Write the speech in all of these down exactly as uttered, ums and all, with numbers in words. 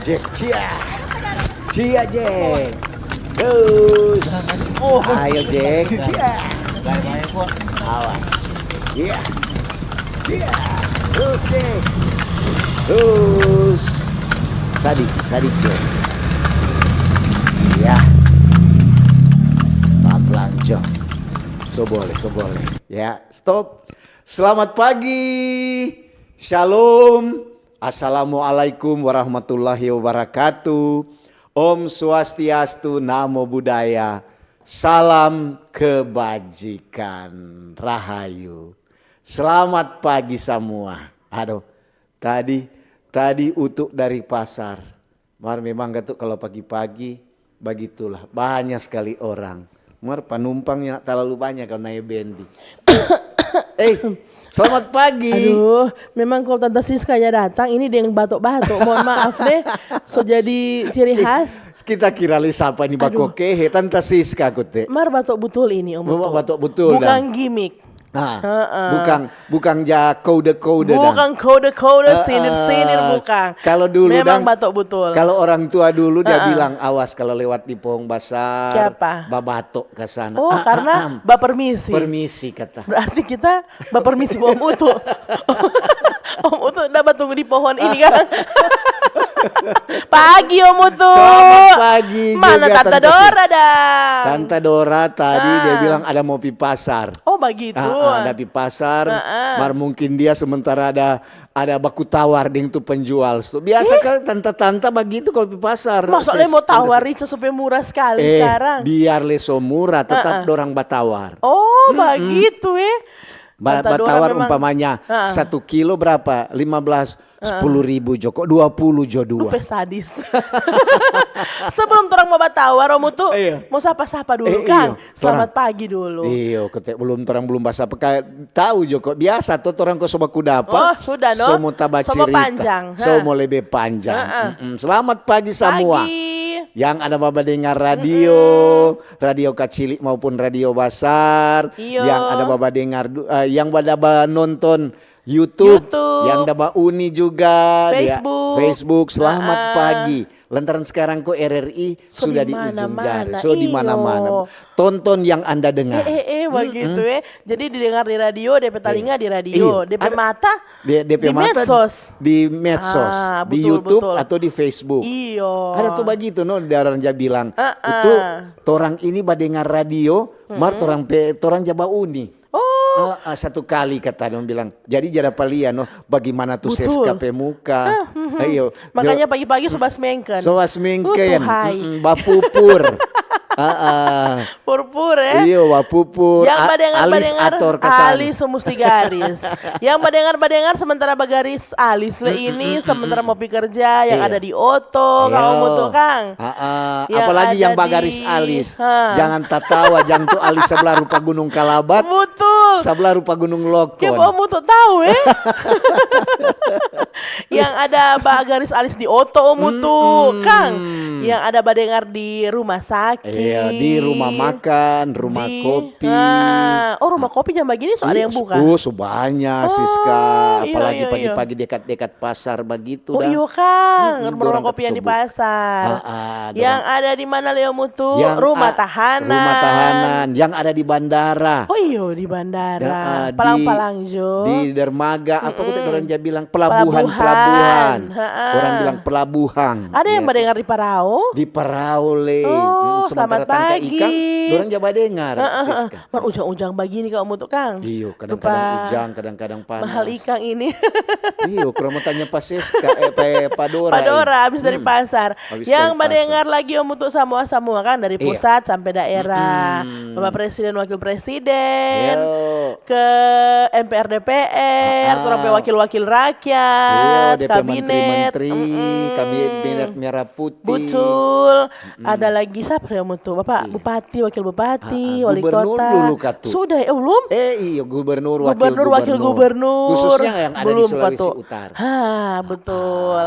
Jack, cia. Cia, Jack. Terus. Ayo, Jack. Cia. Awas. Iya. Cia. Terus, Jack. Terus. Sadik, sadik, Jack. Iya. Pelan-pelan, Jack. So boleh, so boleh. Ya, stop. Selamat pagi. Shalom. Assalamualaikum warahmatullahi wabarakatuh. Om Swastiastu, Namo Buddhaya. Salam kebajikan. Rahayu. Selamat pagi samua. Aduh, tadi, tadi utuk dari pasar. Mar memang katu kalo pagi-pagi, bagitulah. Banya skali orang. Mar panumpang nyanda talalu banya kalo nae bendi. Eh, selamat pagi. Aduh, memang kalo Tanta Siska ja datang, ini deng bato-bato. Mohon maaf deh, so jadi ciri khas. Kita kira lei sapa ini. Aduh. Bakokehe, Tanta Siska kute. Mar bato butul ini, Om Utu. Bato butul, bukang gimik. Nah, heeh. Bukang, bukang ja kode-kode, dang. Bukang kode-kode, heeh, sinir-sinir, bukang. Kalo dulu, memang dang, bato butul. Kalo orang tua dulu dia, heeh, bilang, "Awas kalo lewat di pohong basar, kiapa? Babato ka sana." Oh, ah, karena ah, ah, bapermisi. Permisi, kata. Berarti kita bapermisi, Om Utu. Om Utu udah batunggu di pohon ini, kan? Pagi, Om Utu. Selamat pagi. Mana juga Tanta Dora, dang? Tanta Dora tadi dia bilang ada mau pi pasar. Oh, bagitu. Ah, ah, ada pi pasar. Ah, ah. Mar mungkin dia sementara ada, ada baku tawar deng tu penjual. Biasa kan tanta-tanta bagitu kalau pi pasar. Masa le mau tawar rica supaya murah sekali sekarang? Eh, biar le so murah, tetap dorang batawar. Oh, bagitu, eh. Ba-, batawar memang. Umpamanya, satu kilo berapa? Lima belas, sepuluh ribu jo, kok dua puluh jo dua. Pe sadis. Sebelum torang mo batawar, Om Utu, iya, mo sapa-sapa dulu, eh, kang. Iyo, selamat pagi dulu. Iyo, kete belum, torang belum basapa, kayak tahu jo kok. Biasa to, torang ko so baku dapa. Oh, sudah, no? So mo taba cirita. So mo panjang, so mo lebe panjang. Heeh. Mm-mm. Selamat pagi samua. Pagi. Yang ada babadengar radio, radio kacili maupun radio basar, iyo, yang ada babadengar du-, eh, yang ada banonton YouTube, YouTube, yang da bauni juga, Facebook. Facebook, selamat pagi. Lantaran sekarang ko R R I sudah di ujung jari, sudah di mana-mana. Iyo. Tonton yang Anda dengar. Eh, eh, eh, bagitu, eh. Jadi didengar di radio, depe talinga di radio, iyo, depe mata di medsos. Di medsos, di YouTube atau di Facebook. Iyo. Ada tu bagitu, no, ada orang ja bilang, "Itu torang ini badengar radio, mar torang pe, torang ja bauni." Oh. Ah, ah, satu kali kata dong bilang, "Jadi ja dapa lia, no, bagimana tu Seska pe muka." Iyo. Makanya pagi-pagi so basmengken. So basmengken. Uh, tuhai. Mm-mm, bapupur. Ah, ah. Purpur, eh? Iyo, bapupur. Yang badengar, alis badengar, ator ka sana. Alis so musti garis. Yang badengar-badengar sementara bagaris alis le ini, sementara mo pi kerja, yang ada di oto, kang Om Utu, kang. Apalagi yang bagaris alis. Jangan tatawa, jang tu alis sabla rupa Gunung Kalabat. Butul. Sabla rupa Gunung Lokon. Kiapa Om Utu tahu, eh? Yang ada bagaris alis di oto, Om Utu, kang. Yang ada badengar di rumah sakit. Iya, di rumah makan, rumah kopi. Ah, oh, rumah kopi jam bagini so ada yang buka? Oh, so banya, Siska. Apalagi pagi-pagi dekat-dekat pasar bagitu, dang. Oh, iyo, kang. Rumah kopi yang di pasar. Yang ada di mana, Leo Mutu? Rumah tahanan. Rumah tahanan. Yang ada di bandara. Oh, iyo, di bandara. Palang-palang jo. Di dermaga, apa kata orang ja bilang? Pelabuhan, pelabuhan. Orang bilang pelabuhan. Ada yang badengar di parao? Di parao, le. Oh, selamat pagi. Sementara tangka ikang, dorang ja badengar, Siska. Mar ujang-ujang bagini kang Mutu, kang. Iyo, kadang-kadang ujang, kadang-kadang panas. Mahal ikang ini. Iyo, kurang mo tanya pa Siska, eh, pa, pa Dora. Pa Dora, abis dari pasar. Yang badengar lagi Om Mutu samua-samua kan, dari pusat sampe daerah. Bapak Presiden, Wakil Presiden, ke M P R D P R, torang pe wakil-wakil rakyat, kabinet, menteri-menteri, kabinet merah putih. Butul. Ada lagi sapa ya Mutu? Bapak Bupati, Wakil Bupati, Wali Kota. Gubernur dulu katu. Sudah, eh, belum? Eh, iyo, gubernur, wakil gubernur. Khususnya yang ada di Sulawesi Utara. Ha, betul.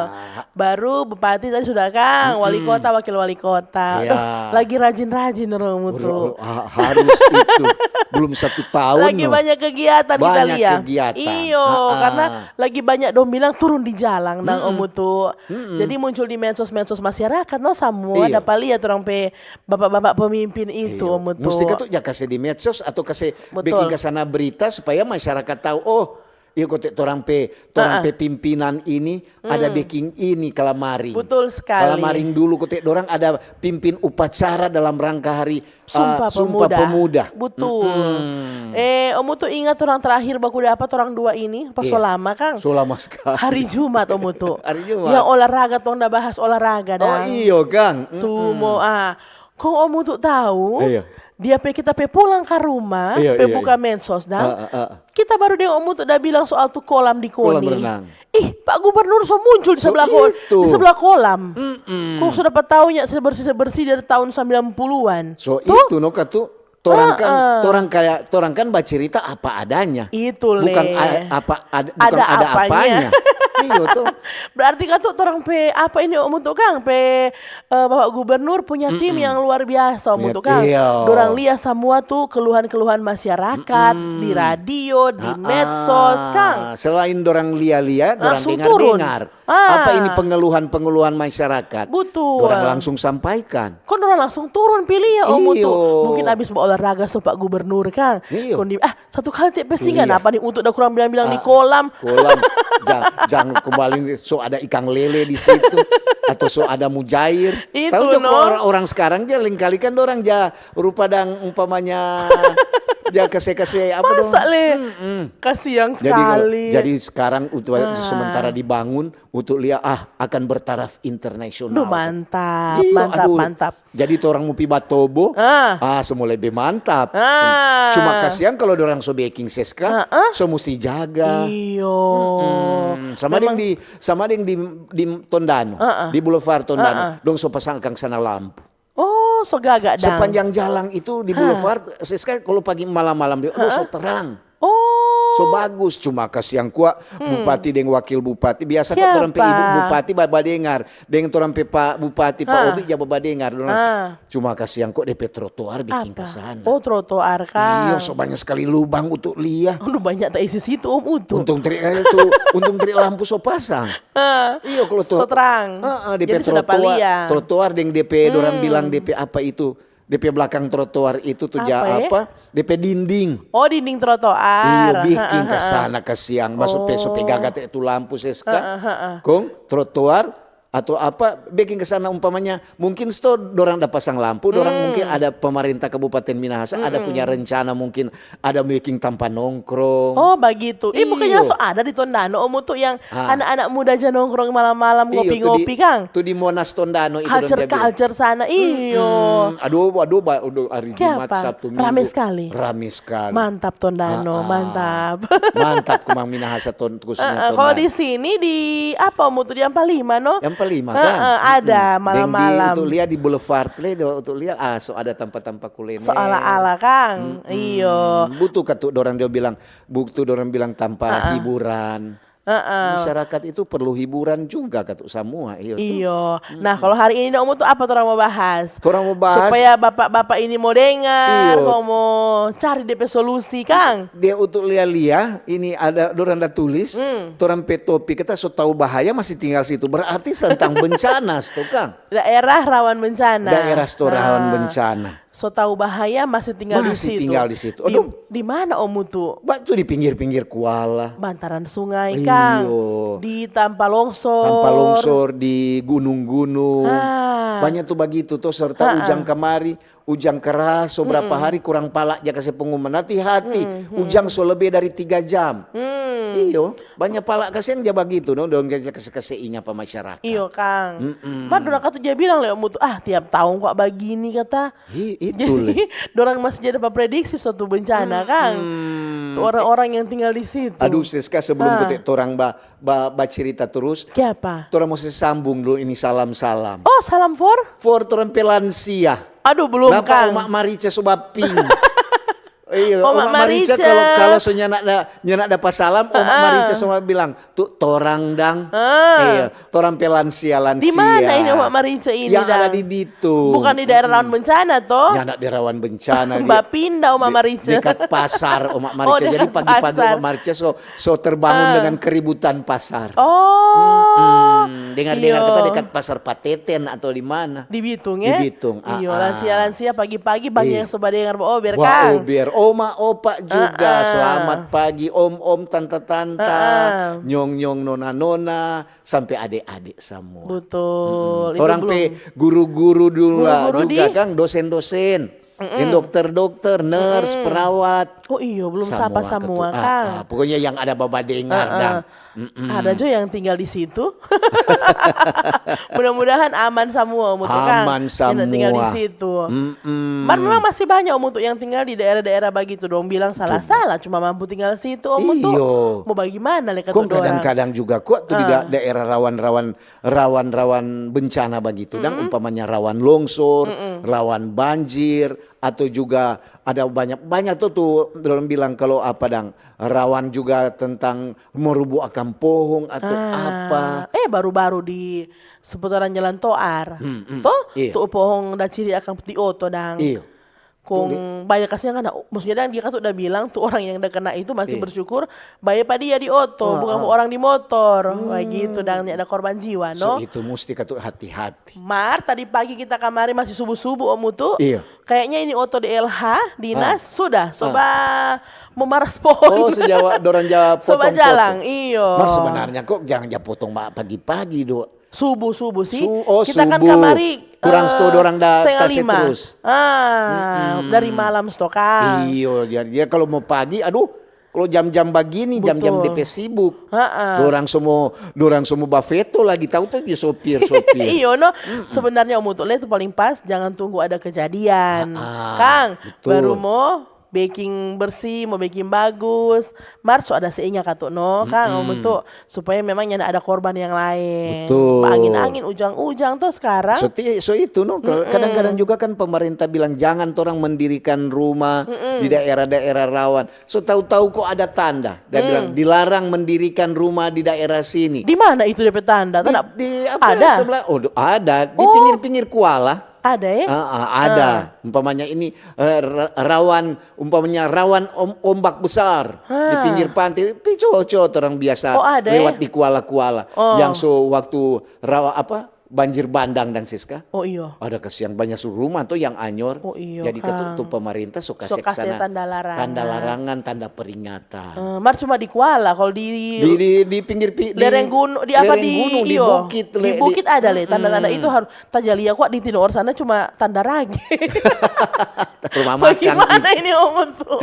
Baru bupati tadi sudah, kang, wali kota, wakil wali kota. Iya. Aduh, lagi rajin-rajin orang Mutu. Harus itu. Belum satu tahun. Lagi Banyak kegiatan kita Banyak lia. kegiatan. Iyo, Ha-a. karena lagi banyak dong bilang turun di jalang nang Mm-mm. Omutu. Mm-mm. Jadi muncul di medsos-medsos masyarakat no samua Iyo. dapa lia torang pe bapak-bapak pemimpin itu Iyo. Omutu. Musti katu ja kase di medsos atau kase Betul. bikin kasana berita supaya masyarakat tahu, oh, iyo kote torang pe torang Ha-a. pe pimpinan ini ada bikin ini kalamari. Betul sekali. Kalamaring dulu kote dorang ada pimpin upacara dalam rangka hari Sumpah, ah, Sumpah Pemuda. Pemuda. Betul. Mm-mm. Eh, Omutu ingat orang terakhir baku dapa orang dua ini pas so Iya. lama kang? So lama sekali. Hari Jumat Omutu. Hari Jumat. Yang olahraga tong da bahas olahraga Oh dang. iyo kang. Tuh mau ah. Kong Omutu tahu, Iya. dia pe kita pe pulang ka rumah, Iya, pe iya, buka iya. medsos dang. Ah, ah, ah. Kita baru deng Omutu da bilang soal tu kolam di Kolam Koni. renang. Ih, Pak Gubernur so muncul di So sebelah ko- itu. di sebelah kolam. Mm-mm. Kong sudah pa tahunya sebersih-sebersih dari tahun sembilan puluhan. So Tuh. Itu no katu torang kan Heeh. torang kayak torang kan bacerita apa adanya. Itu Bukan le. a- apa ad- bukan Ada ada apanya. apanya. Iyo tuh. Berarti kan tuh orang pe apa ini Omutu kang pe eh, Bapak Gubernur punya tim yang luar biasa Omutu kang. Iya. Dorang lia semua tuh keluhan-keluhan masyarakat di radio, di medsos kang. Ah, selain dorang lia-lia, dorang Langsung dengar-dengar. Turun. Ah. Apa ini pengeluhan-pengeluhan masyarakat? Betul. Dorang langsung sampaikan. Kong dorang langsung turun pilih ya Omutu. Iyo. Mungkin abis baolahraga so Pak Gubernur kang. Iyo. Kong di, ah satu kali te pe singa Iya. Napa nih Utu da kurang bilang-bilang di Ah, kolam. Kolam, jangan, jangan kembali so ada ikan lele di situ atau so ada mujair. Itu, Tahu juga no. Orang-orang sekarang ja lengkali kan dorang ja rupa dang umpamanya ja kase-kase apa dong. Masa le? Mm-mm. Kasiang Jadi kalau- sekali. jadi sekarang untuk Ah. sementara dibangun untuk lia ah akan bertaraf internasional. Duh mantap, Iya, mantap, aduh. Mantap. Jadi orang mau pi batobo, Ah. ah, semua lebih mantap. Ah. Cuma kasihan kalau orang so beking seska, Ah, ah. so musti jaga. Iyo. Hmm, sama deng di sama deng di, di Tondano, Ah, ah. Di Boulevard Tondano, Ah, ah. Dong so pasang akang sana lampu. Oh, so gaga dang. Sepanjang jalan itu di Boulevard, seska kalau pagi malam-malam dia, oh, so terang. Oh. So bagus, cuma kasiang kwa bupati deng wakil bupati. Biasa kwa torang pe ibu Kiapa? Bupati babadengar, deng torang pe pa bupati pa Ah. Obi ja babadengar. Dorang Ah. Cuma kasiang kwa depe trotoar biking Apa? Kasana. Oh, trotoar kang. Iyo, so banyak sekali lubang untuk lia. Aduh, banyak ta isi situ Om Utu. Untung tri eh, tu, untung tri lampu so pasang. Ah. Iyo, kalau So terang. Heeh, depe Jadi sudah trotoar, palia. Trotoar deng depe dorang bilang depe apa itu? Depe belakang trotoar itu tu ja Apa, eh? Apa? Depe dinding. Oh, dinding trotoar. Iyo, biking Heeh, heeh. Kasana kasiang. Maso pe so pe Oh. gaga te tu lampu seska. Heeh, heeh. Kong trotoar atau apa biking Kasana umpamanya mungkin sto dorang da pasang lampu, dorang Hmm. mungkin ada pemerintah Kabupaten Minahasa ada punya rencana mungkin ada biking tampa nongkrong. Oh, bagitu. Ih, bukannya Iyo. So ada di Tondano Om Utu yang Ah. Anak-anak muda ja nongkrong malam-malam Iyo, tu ngopi-ngopi di- kang. Tu di Monas Tondano itu Culture dorang jaga. Culture sana. Iyo. Hmm, aduh, aduh, ba- aduh, hari Jumat, Kiapa? Sabtu, Minggu. Rame sekali. Rame sekali. Mantap Tondano, Ah, ah. Mantap. Mantap kumang Minahasa ton khususnya Heeh, kalau Tondano. Di sini di apa Om Utu di Ampa Lima no? Yang palima Heeh, kan? Ada Mm-mm. malam-malam. Deng di, untuk lia di Boulevard le, do- untuk lia ah so ada tampa-tampa kuliner. Seolah-olah kang. Mm-mm. Iyo. Butuh katu dorang dia bilang, butuh dorang bilang tampa hiburan. Heeh. Masyarakat itu perlu hiburan juga katu samua, iyo tu. Iyo. Nah, kalau hari ini Om Utu apa torang mau bahas? Torang mau bahas Supaya bapak-bapak ini mau dengar, Iyo. Mau, mau cari depe solusi kang. Dia untuk lia-lia, ini ada dorang da tulis, Hmm. torang pe topik kita so tau bahaya masih tinggal situ. Berarti tentang bencana, sto kang. Daerah rawan bencana. Daerah sto rawan Ah. Bencana. So tau bahaya masih tinggal di Masih situ. Tinggal di situ. Di, Aduh. Di mana Om Utu? Ba, tu di pinggir-pinggir kuala. Bantaran sungai Iyo. kang. Di tampa longsor. Tampa longsor di gunung-gunung. Ah. Banyak tu bagitu to serta ujang kamari, ujang keras so berapa hari kurang pala ja kase pengumuman. Hati-hati, ujang so lebih dari tiga jam. Hmm. Iyo, banyak pala kasiang ja bagitu no, dong ja kase-kase inga pa masyarakat. Iyo kang. Mar dorang katu ja bilang le Om Utu, ah tiap tahun kok bagini kata. Hi, itu le. Jadi dorang masih jadi prediksi suatu bencana kang. Tu orang-orang yang tinggal di situ. Aduh, Seska, sebelum Ah. Kote torang ba, ba, bacerita terus, Kiapa? Torang mo se sambung dulu ini salam-salam. Oh, salam for? For torang pe lansia. Aduh, belum Napa kang. Oma Marica so baping? Iya, Oma Marice kalau, kalau so nyanda ada, nyanda ada pasalam, Oma Marice sama bilang, "Tu torang dang." Iya, torang pe lansia-lansia. Di mana ini Oma Marice ini, Yang ada di Bitung. Bukan di daerah rawan bencana, toh? Nyanda di rawan bencana. Bapinda Oma Marice. Dekat pasar Oma Marice. Jadi pagi-pagi Oma Marice so, so terbangun dengan keributan pasar. Oh. Dengar-dengar kata dekat pasar Pateten atau di mana? Di Bitung, ya? Di Bitung. Iyo, lansia-lansia pagi-pagi banyak yang so badengar baober, Kang. Baober. Oma, opa juga. Selamat pagi, om-om, tanta-tanta, nyong-nyong, nona-nona, sampe ade-ade samua. Betul. Torang pe guru-guru dulu lah juga, Kang, dosen-dosen. Yang dokter-dokter, nurse, perawat. Oh iyo, belum sapa samua, Kang. Pokoknya yang ada babadengar, dang. Ada jo yang tinggal di situ. Mudah-mudahan aman samua, Om Utu, Kang. Aman samua. Yang tinggal di situ. Mar memang masih banyak, Om Utu, yang tinggal di daerah-daerah bagitu. Dong bilang salah-salah, cuma mampu tinggal situ, Om Utu. Iyo. Mo bagimana le kong katu dorang? Kadang-kadang juga kok tu di da-, daerah rawan-rawan, rawan-rawan bencana bagitu, dang, umpamanya rawan longsor, rawan banjir, atau juga ada banyak, banyak tu, tu dorang bilang kalau apa, dang, rawan juga tentang merubuh akang pohong atau apa. Eh, baru-baru di seputaran Jalan Toar, toh, tu pohong da ciri akang di oto, dang. Iyo. Kong banya kasiang kan, maksudnya, dang, dia kan sudah bilang tu orang yang da kena itu masih bersyukur, bae pa dia di oto, bukan orang di motor. Bagitu, dang, nyanda korban jiwa, no? So itu musti katu hati-hati. Mar, tadi pagi kita kamari masih subuh-subuh, Om Utu. Iyo. Kayaknya ini oto D L H, dinas, sudah, so ba memaras pohon. Oh, so ja dorang ja potong-potong. So bajalang, iyo. Mar, sebenarnya kok jangan ja potong ma-, pagi-pagi, do. Subuh, subuh sih. Su-, oh, subuh. Kita kan kamari, kurang sto dorang da setengah lima. Tase terus. Ah, dari malam sto, Kang. Iyo, jadi dia kalau mo pagi, aduh, kalau jam-jam bagini, jam-jam depe sibuk. Dorang so mo, dorang so mo bafeto lagi, tau tu jo sopir-sopir. Iyo, no. Sebenarnya, Om Utu, le tu paling pas, jangan tunggu ada kejadian. Kang, baru mo beking bersih, mo beking bagus. Mar so ada seinga katu, no, Kang, Om Utu, supaya memang nyanda ada korban yang lain. Betul. Angin-angin, ujang-ujang to sekarang. So, ti-, so itu, no, kadang-kadang juga kan pemerintah bilang, "Jangan torang mendirikan rumah di daerah-daerah rawan." So tau-tau kok ada tanda, dia bilang, "Dilarang mendirikan rumah di daerah sini." Di mana itu depe tanda? Di, di apa, ada? Sebelah, oh, ada. Di pinggir-pinggir kuala. Ada, ya? Ah, ah, ada. Umpamanya ini, eh, ra-, rawan, umpamanya rawan om-, ombak besar di pinggir pantai, pi coco orang biasa lewat di kuala-kuala. Yang so waktu rawa apa, banjir bandang dan Siska. Oh, iyo. Ada kasiang banyak su rumah tu yang anyor. Oh, iyo. Jadi katu tu pemerintah so kase tanda larangan, tanda peringatan. Eh, mar cuma di kuala, kalau di, di, di pinggir pi-, di lereng gunung, di apa, lereng gunung, di bukit, di bukit ada le tanda-tanda itu harus tajalia kwa di Timor sana cuma tanda rage. Rumah makan. Bagaimana ini, Om Utu?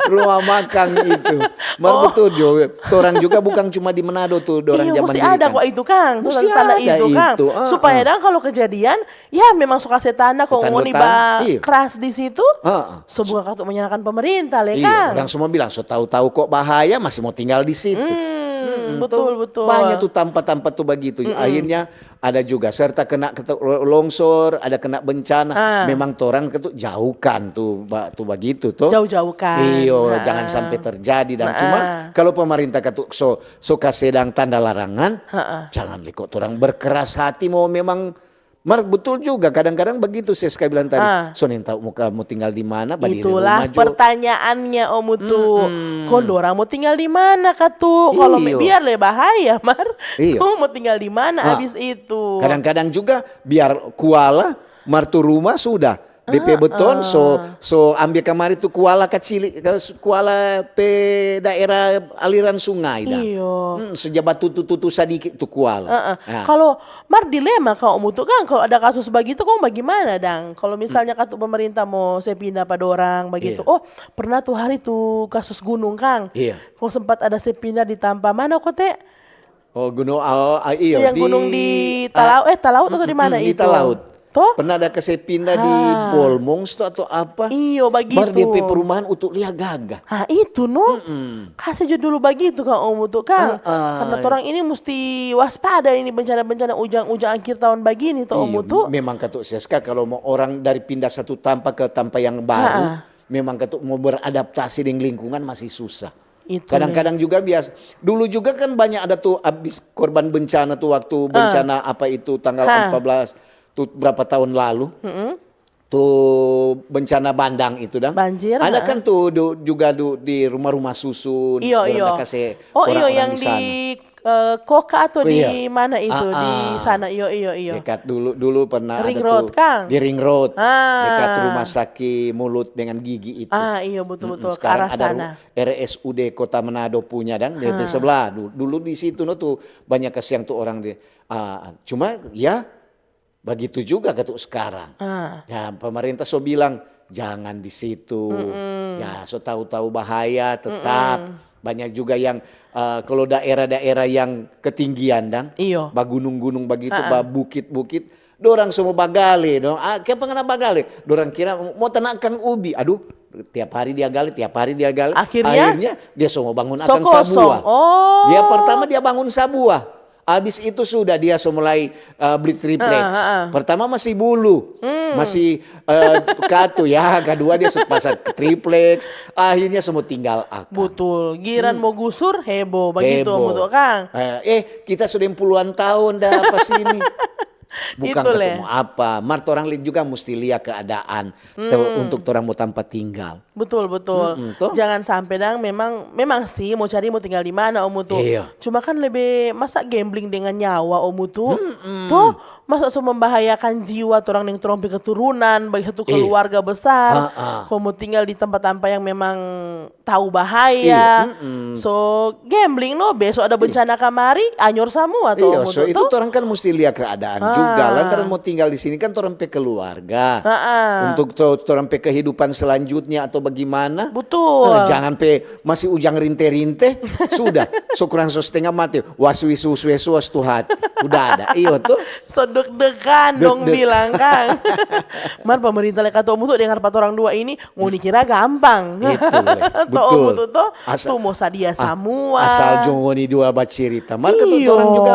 Rumah makan itu. Mar betul jo. Torang juga bukan cuma di Manado tu, dorang zaman dulu ada kwa itu, Kang. Musti tanda ada itu, Kang. Supaya dang kalau kejadian, ya memang so kase tanda kong ngoni ba keras di situ. So bukan katu menyalahkan pemerintah le, Kang. Orang semua bilang, so tau-tau kok bahaya, masih mau tinggal di situ. Betul, betul. Banyak tu tampa-tampa tu bagitu. Akhirnya ada juga serta kena ketu-, longsor, ada kena bencana. Memang torang ketu jauhkan tu, ba-, tu bagitu tu. Jauh-jauhkan. Iyo, jangan sampai terjadi. Dan cuma kalau pemerintah ketu so, so kase dang tanda larangan, jangan le kok torang berkeras hati mau memang mar-, betul juga kadang-kadang begitu Siska bilang tadi. So nintau mau ka-, mau tinggal di mana, badiri rumah jo. Itulah pertanyaannya, Om Utu. Kong dorang mau tinggal di mana katu? Kalau biar le bahaya, mar. Iyo. Kong mau tinggal di mana abis itu? Kadang-kadang juga biar kuala, mar tu rumah sudah. Depe beton, so, so ambe kamari tu kuala kacili, kuala pe daerah aliran sungai dang. Iyo. Hmm, so ja batutu-tutu sadiki tu kuala. Kalau mar dilema kang Om Utu kang, kalau ada kasus bagitu kong bagimana dang? Kalau misalnya katu pemerintah mo se pindah pa dorang bagitu. Oh, pernah tu hari tu kasus gunung kang. Iya. Kong sempat ada se pindah di tampa mana kote? Oh, gunung, oh, ah, iyo, yang gunung di Talaut, eh, Talaut atau di mana itu? Di Talaut. Toh? Pernah ada kase pindah di Bolmongs to atau apa? Iyo, bagitu. Mar depe perumahan utu lia gaga. Ah, itu no. Kase jo dulu bagitu kang Om Utu kang. Karena torang ini musti waspada ini bencana-bencana ujang-ujang akhir tahun bagini to Om Utu. Memang katu Siska kalau mau orang dari pindah satu tampa ke tampa yang baru, memang katu mo beradaptasi deng lingkungan masih susah. Itu kadang-kadang juga biasa. Dulu juga kan banyak ada tuh abis korban bencana tuh, waktu bencana apa itu tanggal empat belas tuh berapa tahun lalu. Tuh bencana bandang itu dang. Banjir, ada kan tuh du- juga du- di rumah-rumah susun, iyo, iyo. Kase orang-orang yang di sana. Eh, Koka atau di mana itu, di sana, iyo, iyo, iyo. Dekat dulu, dulu pernah ada tuh di Ring Road, dekat rumah sakit mulut dengan gigi itu. Ah, iyo, betul-betul, ke arah sana. Sekarang ada R S U D Kota Manado punya dang, di sebelah. Dulu, dulu di situ no tuh banyak kasiang tuh orang di. Ah, cuma ya bagitu juga katu sekarang. Ah. Ya, pemerintah so bilang, "Jangan di situ." Ya, so tahu-tahu bahaya tetap. Banyak juga yang, eh, kalau daerah-daerah yang ketinggian dang, iyo, bagunung-gunung bagitu, babukit-bukit, dorang semua bagale dong. Ah, kiapa ngana bagale? Dorang kira mo tanakang ubi. Aduh, tiap hari dia gale, tiap hari dia gale. Akhirnya? Akhirnya dia semua bangun akang sabua. Oh. Dia pertama dia bangun sabua. Abis itu sudah dia so mulai, eh, beli triplex. Pertama masih bulu, masih, eh, katu ya. Kedua dia so pasang triplex. Akhirnya semua tinggal akang. Betul. Giran mo gusur, heboh. Bagitu, betul, kang. Eh, eh, kita sudah puluhan tahun dah apa sini. Bukan ketemu apa. Mar torang juga musti lia keadaan untuk torang mo tampa tinggal. Betul, betul. Jangan sampe dang memang, memang sih mo cari mo tinggal di mana, Om Utu. Iya. Cuma kan lebe, masa gambling dengan nyawa, Om Utu? Toh, masa so membahayakan jiwa torang deng torang pe keturunan, bagi satu keluarga besar. Kong mo tinggal di tampa-tampa yang memang tau bahaya. Iya. So, gambling no, beso ada bencana kamari, anyor samua to. Iya, so itu torang kan musti lia keadaan juga. Lantaran mo tinggal di sini kan torang pe keluarga. Untuk to-, torang pe kehidupan selanjutnya atau bagimana. Betul. Eh, jangan pe masih ujang rinte-rinte, sudah, so kurang so stenga mati. Was wis, wus wes, was tu hati. Udah ada. Iyo to. So deg-degan dong bilang, kang. Mar pemerintah leka to, Om Utu, dengar pa torang dua ini, ngoni kira gampang. Itu, betul. To, Om Utu to, tu mo sadia samua. Asal jo ngoni dua bacirita. Mar kata torang juga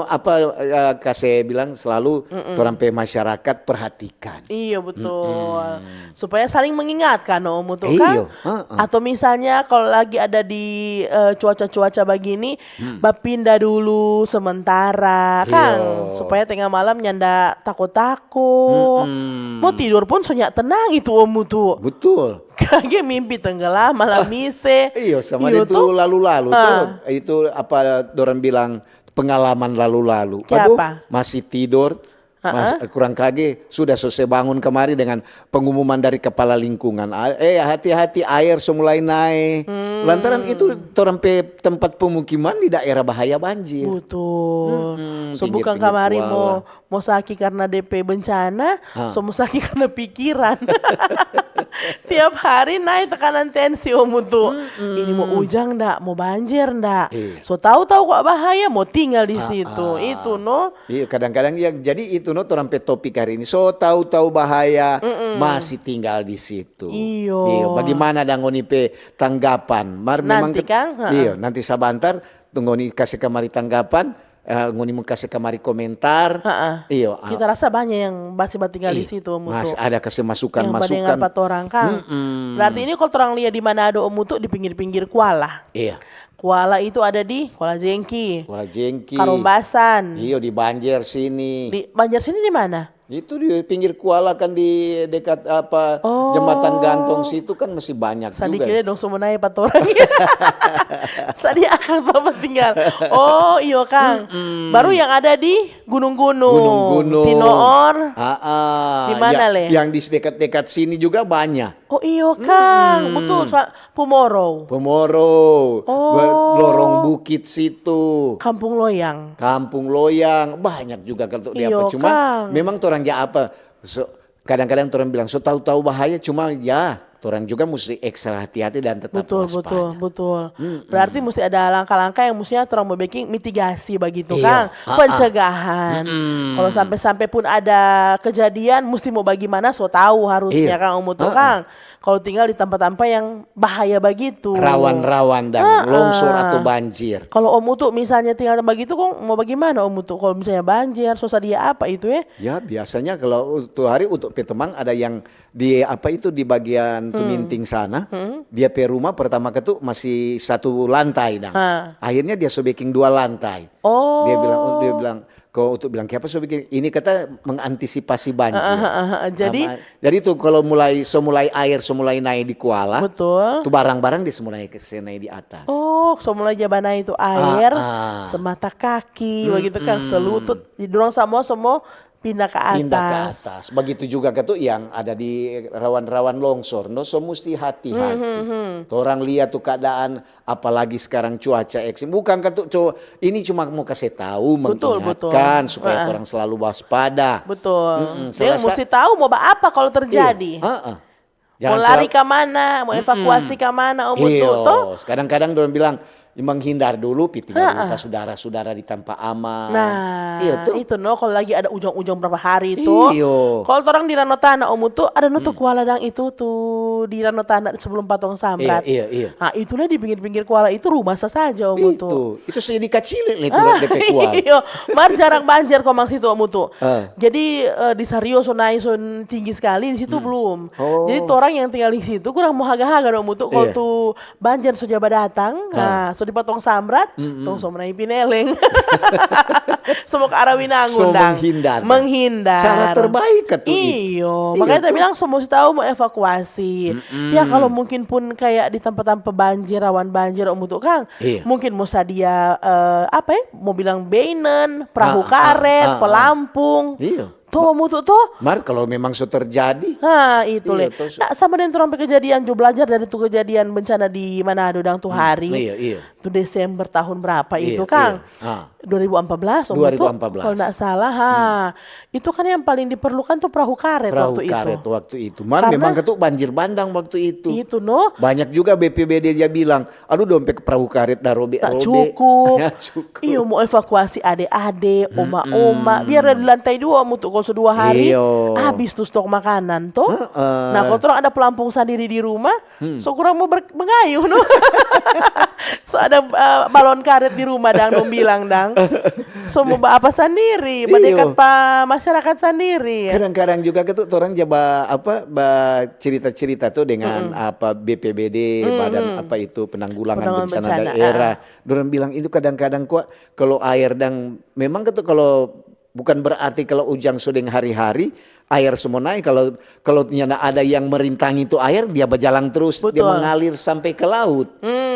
apa, eh, kase bilang selalu torang pe masyarakat perhatikan. Iyo, betul. Supaya saling mengingatkan, no, Om Utu, kang. Iyo. Atau misalnya kalau lagi ada di, eh, cuaca-cuaca bagini, bapinda dulu sementara, kang. Iyo. Supaya tenga malam nyanda tako-tako. Mo tidor pun so nya tenang itu, Om Utu. Betul. Kage mimpi tenggelam, malam mise. Iyo, sama deng tu lalu-lalu tu. Itu apa dorang bilang pengalaman lalu-lalu. Aduh, masih tidor, kurang kage, sudah so se bangun kamari dengan pengumuman dari kepala lingkungan. A-, eh, hati-hati, aer so mulai nae. Lantaran itu torang pe tempat pemukiman di daerah bahaya banjir. Betul. So bukan kamari mo, mo saki karena depe bencana, so mo saki karena pikiran. Tiap hari nae tekanan tensi, Om Utu. Ini mo ujang nda, mo banjir nda. Iya. So tau-tau kwa bahaya, mo tinggal di situ. Itu no. Iya, kadang-kadang ya, jadi itu no torang pe topik hari ini. So tau-tau bahaya, masih tinggal di situ. Iyo. Iyo, bagimana dang ngoni pe tanggapan? Mar memang nanti, kang, iyo, nanti sabantar, tunggu ngoni kase kamari tanggapan, eh, ngoni mo kase kamari komentar. Iyo, kita rasa banyak yang masih batinggal di situ, Om Utu. Masih ada kase masukan-masukan. Yang badengar pa torang, kang. Berarti ini kalau torang lia di Manado, Om Utu, di pinggir-pinggir kuala. Iya. Kuala itu ada di Kuala Jengki. Kuala Jengki. Karombasan. Iyo, di Banjar sini. Di Banjar sini di mana? Itu di pinggir kuala kan, di dekat apa, Jembatan Gantung situ kan masih banyak juga. Sadiki dong, so mo nae pa torang. Sadia akang pa tinggal. Oh, iyo, kang. Baru yang ada di gunung-gunung. Gunung-gunung. Tinoor. Di mana le? Yang di dekat-dekat sini juga banyak. Oh iyo, kang. Betul, Pumorou. Pumorou, Lorong Bukit situ. Kampung Loyang. Kampung Loyang, banyak juga kalau di apa. Iyo, cuma memang torang ja apa, so, kadang-kadang torang bilang, so tau-tau bahaya, cuma ya, torang juga musti ekstra hati-hati dan tetap waspada. Betul, betul. Berarti musti ada langkah-langkah yang mustinya torang mo beking mitigasi bagitu, kang. Pencegahan. Kalau sampe-sampe pun ada kejadian, musti mo bagimana, so tau harusnya, kang, Om Utu, kang. Kalau tinggal di tampa-tampa yang bahaya bagitu. Rawan-rawan dang longsor atau banjir. Kalau Om Utu misalnya tinggal bagitu, kong mo bagimana, Om Utu? Kalau misalnya banjir, so sadia apa itu, eh? Ya, biasanya kalau tu hari untuk pe temang ada yang di apa itu, di bagian tu Hmm. Minting sana, Hmm. dia pe rumah pertama katu masih satu lantai dang. Ha. Akhirnya dia so biking dua lantai. Oh. Dia bilang, oh, dia bilang, kau untuk bilang, "Kiapa so bikin?" Ini kata mengantisipasi banjir. Ah, ah, ah, ah. Jadi Sama- jadi tu kalau mulai so mulai air so mulai naik di kuala, Betul. Tu barang-barang dia so mulai ke naik di atas. Oh, so mulai ja banae tu air Ah, ah. semata kaki, begitu kan, Mm-mm. selutut. Jadi dorang samua semua pindah ke atas. Pindah ke atas. Begitu juga katu yang ada di rawan-rawan longsor, no, so musti hati-hati. Hmm, hmm. Torang lihat tu keadaan, apalagi sekarang cuaca ekstrim. Bukan katu, co, ini cuma mau kasih tahu, Betul, mengingatkan betul. supaya Ah. orang selalu waspada. Betul. Mm-mm, Dia salah sa- mesti tahu mau ba apa kalau terjadi. Iya, heeh. Mau Jangan lari sal- ke mana, mau evakuasi ke mana, oh, betul, Iyo, toh? Kadang-kadang dorang bilang, menghindar dulu, pi tinggal dulu ka sudara-sudara di tampa aman. Nah, Iyo, tu. Itu no, kalau lagi ada ujang-ujang berapa hari itu. Iyo. Kalau torang di Rano Tana, Om Utu, ada no tu kuala dang itu tu di Rano Tana sebelum patong Iya, samrat. iya, iya. Nah, itulah di pinggir-pinggir kuala itu rumah sa saja, Om Utu. Itu, itu sudah dikacilin itu depe kuala. Iyo, mar jarang banjir komang situ, Om Utu. Ah. Jadi eh, di Sario so naik so tinggi sekali, di situ belum. Oh. Jadi torang yang tinggal di situ kurang mau haga-haga dong, Om Utu. Kalau Iya. tu banjir so ja badatang, nah, so di patong samrat, tong so naik Pineleng. So mo ke arah Winangun So dang. menghindar. Menghindar. Cara terbaik katu itu. Iyo, Iya, makanya kita tu. bilang so musti tahu mau evakuasi. Ya kalau mungkin pun kayak di tempat-tempat banjir, rawan banjir, Om Utu kang, Iya. mungkin mau sadia eh, apa ya? Mau bilang beinen, perahu Ah, ah, karet, ah, ah. Pelampung. Iya. Tuh, Om Utu tuh. Mar kalau memang so terjadi, Ha, itu Iya, le. toh, so- Nah, sama dengan orang pe kejadian jo belajar dari tu kejadian bencana di Manado dang tu hari. Iya, iya. Tu Desember tahun berapa itu, Iya, Kang? Iya. Ah. Dua ribu empat belas, Om Utu, Dua ribu empat belas. Kalau nggak salah, ha. Itu kan yang paling diperlukan tuh perahu karet Perahu waktu karet itu. Waktu itu. Mar Karena- memang katu banjir bandang waktu itu. Itu, no. Banyak juga B P B D dia bilang, aduh, dompet perahu karet dah robek-robek. Tak cukup. Ya, cukup. Iyo, mau evakuasi ade-ade, oma-oma. Biar ada di lantai dua, Om Utu, kalau so dua hari, Iyo. habis tuh stok makanan, toh. Heeh. Nah, kalau orang ada pelampung sendiri di rumah, so kurang mau ber- mengayuh, no. So ada eh, balon karet di rumah, dang, dong bilang, dang. So mau ba apa sendiri, Iyo. Badekat pa masyarakat sendiri. Kadang-kadang juga katu orang ja ba apa ba cerita-cerita tuh dengan apa B P B D, badan apa itu penanggulangan Penanggulangan bencana, bencana, daerah. Dorang bilang itu kadang-kadang kok kalau air dang memang katu kalau bukan berarti kalau ujang so deng hari-hari air semua naik kalau kalau nyanda ada yang merintangi itu air dia berjalan terus dia Betul. mengalir sampai ke laut.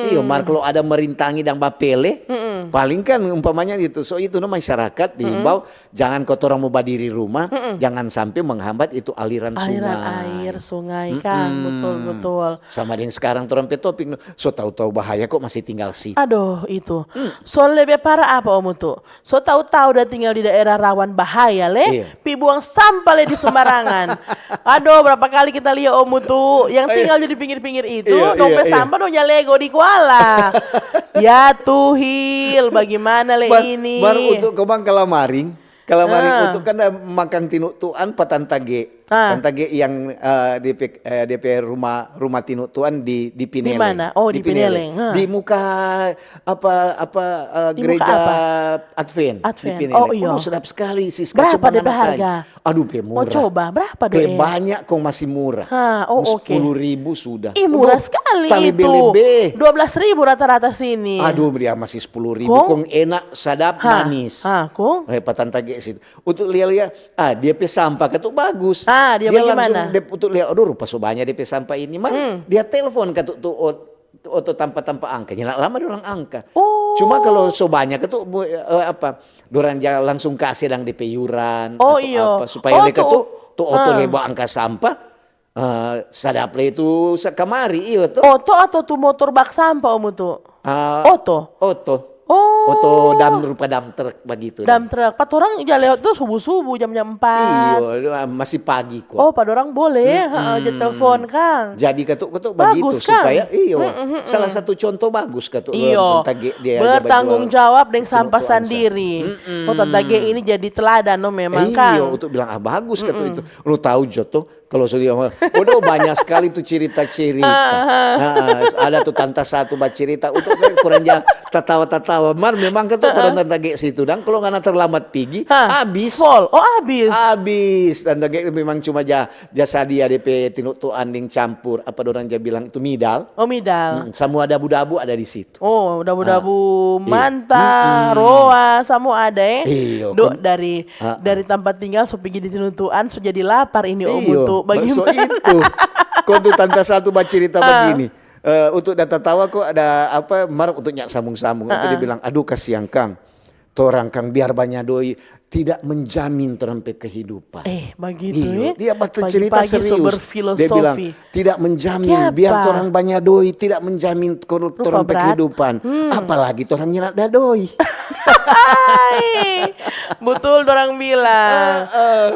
Iyo, mar kalau ada merintangi dang bapele, paling kan umpamanya gitu. So itu no masyarakat diimbau jangan kotorang mau badiri rumah, jangan sampai menghambat itu aliran Aliran sungai. air sungai, Kang. Betul, betul. Sama dengan sekarang torang pe topik no. So tahu-tahu bahaya kok masih tinggal situ. Aduh, itu. So lebe parah apa, Om Utu? So tahu-tahu da tinggal di daerah rawan bahaya le, Iya. pi buang sampah le di sembarangan. Aduh, berapa kali kita lia, Om Utu, yang tinggal di pinggir-pinggir itu, Iya, dong iya, pe iya. Sampah dong ja lego di kuala. Ya Tuhil, bagaimana le Bar, ini? Bar untuk kobang kalamaring, kalamaring Ah. untuk kan da makang tinutuan pa Tanta G. Ah. Tanta G yang eh, depe eh, depe rumah rumah tinutuan di di Pineleng. Di mana? Oh, di Pineleng, ha. Di muka apa apa eh, Di muka gereja apa? Advent. Advent. Di Pineleng. Oh, iya. Aduh, sedap sekali sih. Berapa Kacamata depe makanya. Harga? Aduh, pe murah. Mau coba, berapa Pe doe? Banyak kong masih murah. Ha, oh, oke. Sepuluh ribu sudah. Ih, murah Aduh, sekali tale itu. Lebe. Dua belas ribu rata-rata sini. Aduh, dia masih sepuluh ribu. Kong? Kong enak, sadap, Ha, manis. Ha, kong? Eh, pa Tanta G situ. Untuk lia-lia, ah, dia pe sampah katu bagus. Ah, dia bagaimana? Langsung dia untuk lia, aduh, rupa so banya dia pe sampah ini. Mar, Hmm. dia telepon katu tu ot- tu oto tampa-tampa angka. Nyanda lama dorang angka. Oh. Cuma kalau so banya katu bu- eh, apa, dorang ja langsung kase dang depe yuran Oh, atau iyo. Apa, supaya Oh, mereka tu- tu tu oto Ah. leba angka sampah. Eh, sadap le tu sa- kamari, iyo tu. Oto atau tu motor bak sampah, Om Utu? Ah, Oto. Oto. Oh. Oto dam rupa dam truk begitu. Dam truk. Pa torang ja lewat tu subuh-subuh jam-jam empat. Iyo, masih pagi kok. Oh, pa dorang boleh, heeh, ja telepon, Kang. Jadi katu katu Bagus, begitu Kang. Supaya iyo salah satu contoh bagus katu Iyo. Tanta G dia aja Bertanggung bajual jawab deng untuk sampah tuang sa- sendiri. Oh, Tanta G ini jadi teladan no memang, Kang. Iyo, untuk bilang ah bagus katu itu. Lu tahu jo tuh Kalau so dia, waduh, banyak sekali tu cerita-cerita. Nah, ada tu tanta satu bacirita, untuk kurang ja tatawa-tatawa. Mar memang kan tu pada tanta ge situ. Dan kalau ngana terlambat pigi, Hah, abis. Fall. Oh, abis. Abis. Tanta ge memang cuma ja, ja sadia depe tinutuan deng campur. Apa dorang ja bilang itu midal. Oh, midal. Hmm, samua dabu-dabu ada di situ. Oh, dabu-dabu Iya. manta, Mm-mm. roa, samua ada eh. Iyo, Dok kon- dari Ah, ah. dari tampa tinggal so pigi di tinutuan so jadi lapar ini, oh, Iyo, Mutu. Bagaimana? so itu. Kong tu tanta satu bacirita Ah. bagini. Eh, untuk da tatawa kok ada apa, mar untuk nya sambung-sambung. Apa dia bilang, aduh kasiang kang. Torang kang biar banya doi tidak menjamin torang pe kehidupan. Eh, bagitu Iyo, eh. Dia baca cerita Pagi-pagi so serius. Dia bilang berfilosofi. tidak menjamin Kiapa? Biar torang banya doi tidak menjamin kor- torang pe berat. Kehidupan. Apalagi torang nyanda doi. Hai. Betul dorang bilang.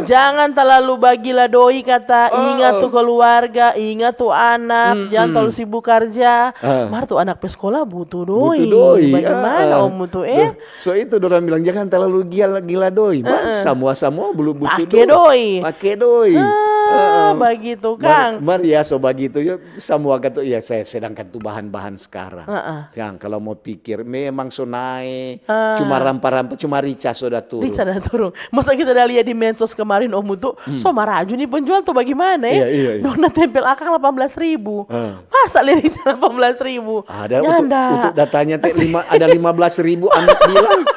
Jangan terlalu bagila doi kata. Ingat tu keluarga, ingat tu anak, jangan terlalu sibuk kerja. Ah. Mar tu anak pe sekolah butuh doi. Butuh doi. Bagaimana Ah, ah. Om Mutu eh? Duh, so itu dorang bilang jangan terlalu gila-gila doi. Mar samua-samua belum butuh Pake doi. Pake doi. Ah, Heeh. Bagitu Mar, kang. Mar ya so bagitu ya samua katu ya saya sedangkan tu bahan-bahan sekarang. Heeh. Yang kalau mau pikir memang so nae, Ah. cuma rampa-rampa, cuma rica so da turun. Rica da turun. Masa kita da lia di medsos kemarin Om Mutu, so maraju ni penjual tu bagaimana eh? Iya, iya, iya. Dong da tempel akang delapan belas ribu. Ah. Masa lia rica delapan belas ribu? Ada untuk, Nyanda. Untuk datanya teh lima, ada lima belas ribu anak bilang.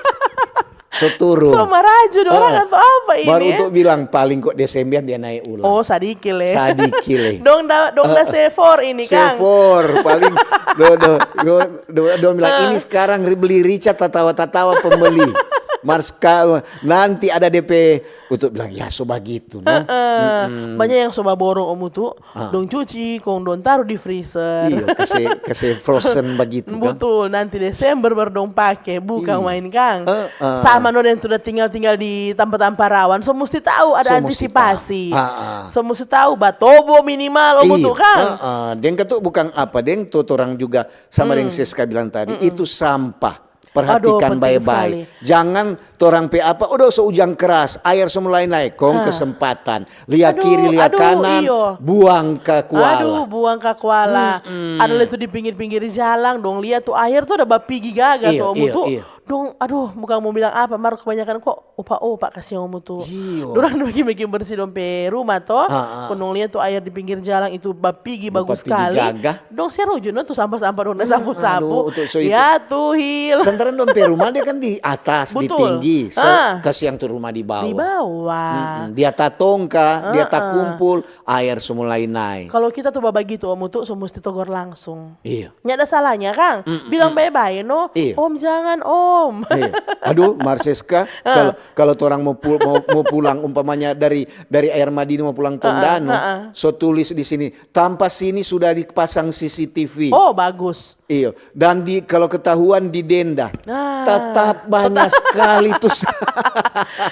So turun. So maraju dorang Ah. atau apa ini Baru eh? Untuk bilang paling kok Desember dia naik ulang. Oh, sadiki le. Sadiki le. Dong da, dong da sefor ini kang. Sefor paling do do do do, do bilang ini sekarang ri- beli rica tatawa-tatawa pembeli. Mar ska nanti ada D P untuk bilang ya so bagitu no. Eh, Banyak yang so baborong Om Mutu, dong cuci, kong dong taru di freezer. Iyo, kase kase frozen bagitu kan. Betul, nanti Desember baru dong pake, bukan Iya. Main kang. Heeh. Sama no deng tu da tinggal-tinggal di tampa-tampa rawan, so musti tahu ada So musti antisipasi. Tahu. Ah, ah. So musti tahu, batobo minimal, Om Mutu Iyo, kang. Heeh. Deng katu bukan apa, deng tu torang juga sama deng Siska bilang tadi, itu sampah. Perhatikan Aduh, penting bae-bae. sekali. Jangan torang pe apa, udah so ujang keras, air so mulai naik, kong kesempatan. Lia Aduh, kiri, lia aduh, kanan, iyo. Buang ke kuala. Aduh, buang ka kuala. Ada le tu di pinggir-pinggir jalang, dong lia tu air tu ada bapigi gaga Iyo, tu, Om iyo, Mutu. Iyo. Dong, aduh, bukan mau bilang apa, mar kebanyakan kok opa-opa kasiang Om Mutu. Iyo. Dorang bikin-bikin bersih dong pe rumah to. Ah, ah. Kong dong lia tu air di pinggir jalang itu bapigi bagus Bapigi sekali. Gaga. Dong se ruju no tu sampah-sampah dong da sapu-sapu. Aduh, untuk so itu. Ya Tuhil. Lantaran dong pe rumah dia kan di atas, di Betul. Tinggi. Se- Ah. Kasiang tu rumah di bawah. Di bawah. Mm-mm. Dia tatongka, dia takumpul, air so mulai naik. Kalau kita tu babagitu Om Mutu, so musti togor langsung. Iya. Nyanda salahnya kang, bilang bae-bae no, Iya. Om jangan Om. Iya. Aduh, mar Siska, kalau kalau torang mau, pul- mau mau pulang umpamanya dari dari Air Madini mau pulang Tondano, so tulis di sini, tampa sini sudah dipasang C C T V. Oh bagus. Iyo, dan di kalau ketahuan didenda. Ah, Tetap banyak sekali tuh.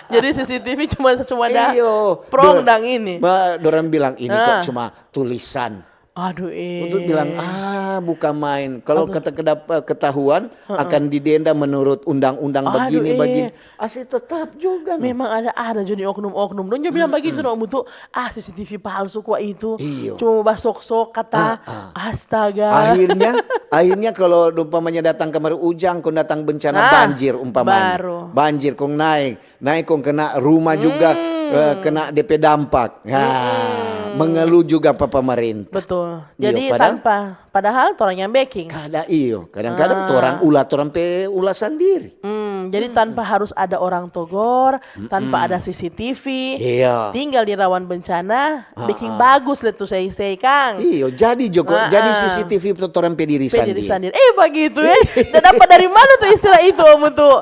Jadi C C T V cuma cuma ada Iyo. prong Dor- dang ini. Ma, dorang bilang ini Ah. kok cuma tulisan. Aduh eh. Untuk bilang ah bukan main. Kalau kata kedap- ketahuan akan didenda menurut undang-undang Aduh, begini eh. Begini. Asli tetap juga. No. Memang ada ada jadi oknum-oknum. Dong juga bilang begitu dong Mutu. Ah C C T V palsu kok itu. Iyo. Cuma basok-sok kata. Ah, ah. Astaga. Akhirnya, akhirnya kalau umpamanya datang kemarin ujang, kong datang bencana Ah, banjir umpamanya. Baru. Banjir kong naik, naik kong kena rumah juga eh, kena D P dampak. Nah, mengeluh juga pa pemerintah. Betul. Iyo, Jadi padahal- tanpa padahal torang yang backing. Kada iyo, kadang-kadang torang ulah torang pe ulah sendiri. Hmm, jadi tanpa harus ada orang togor, tanpa ada C C T V, Iya. tinggal di rawan bencana, bikin bagus le tu sei-sei kang. Iyo, jadi Joko, Ah, jadi ah. C C T V torang pe diri Pe diri sendiri. sendiri. Eh begitu eh. Dan dapat dari mana tuh istilah itu Om Mutu?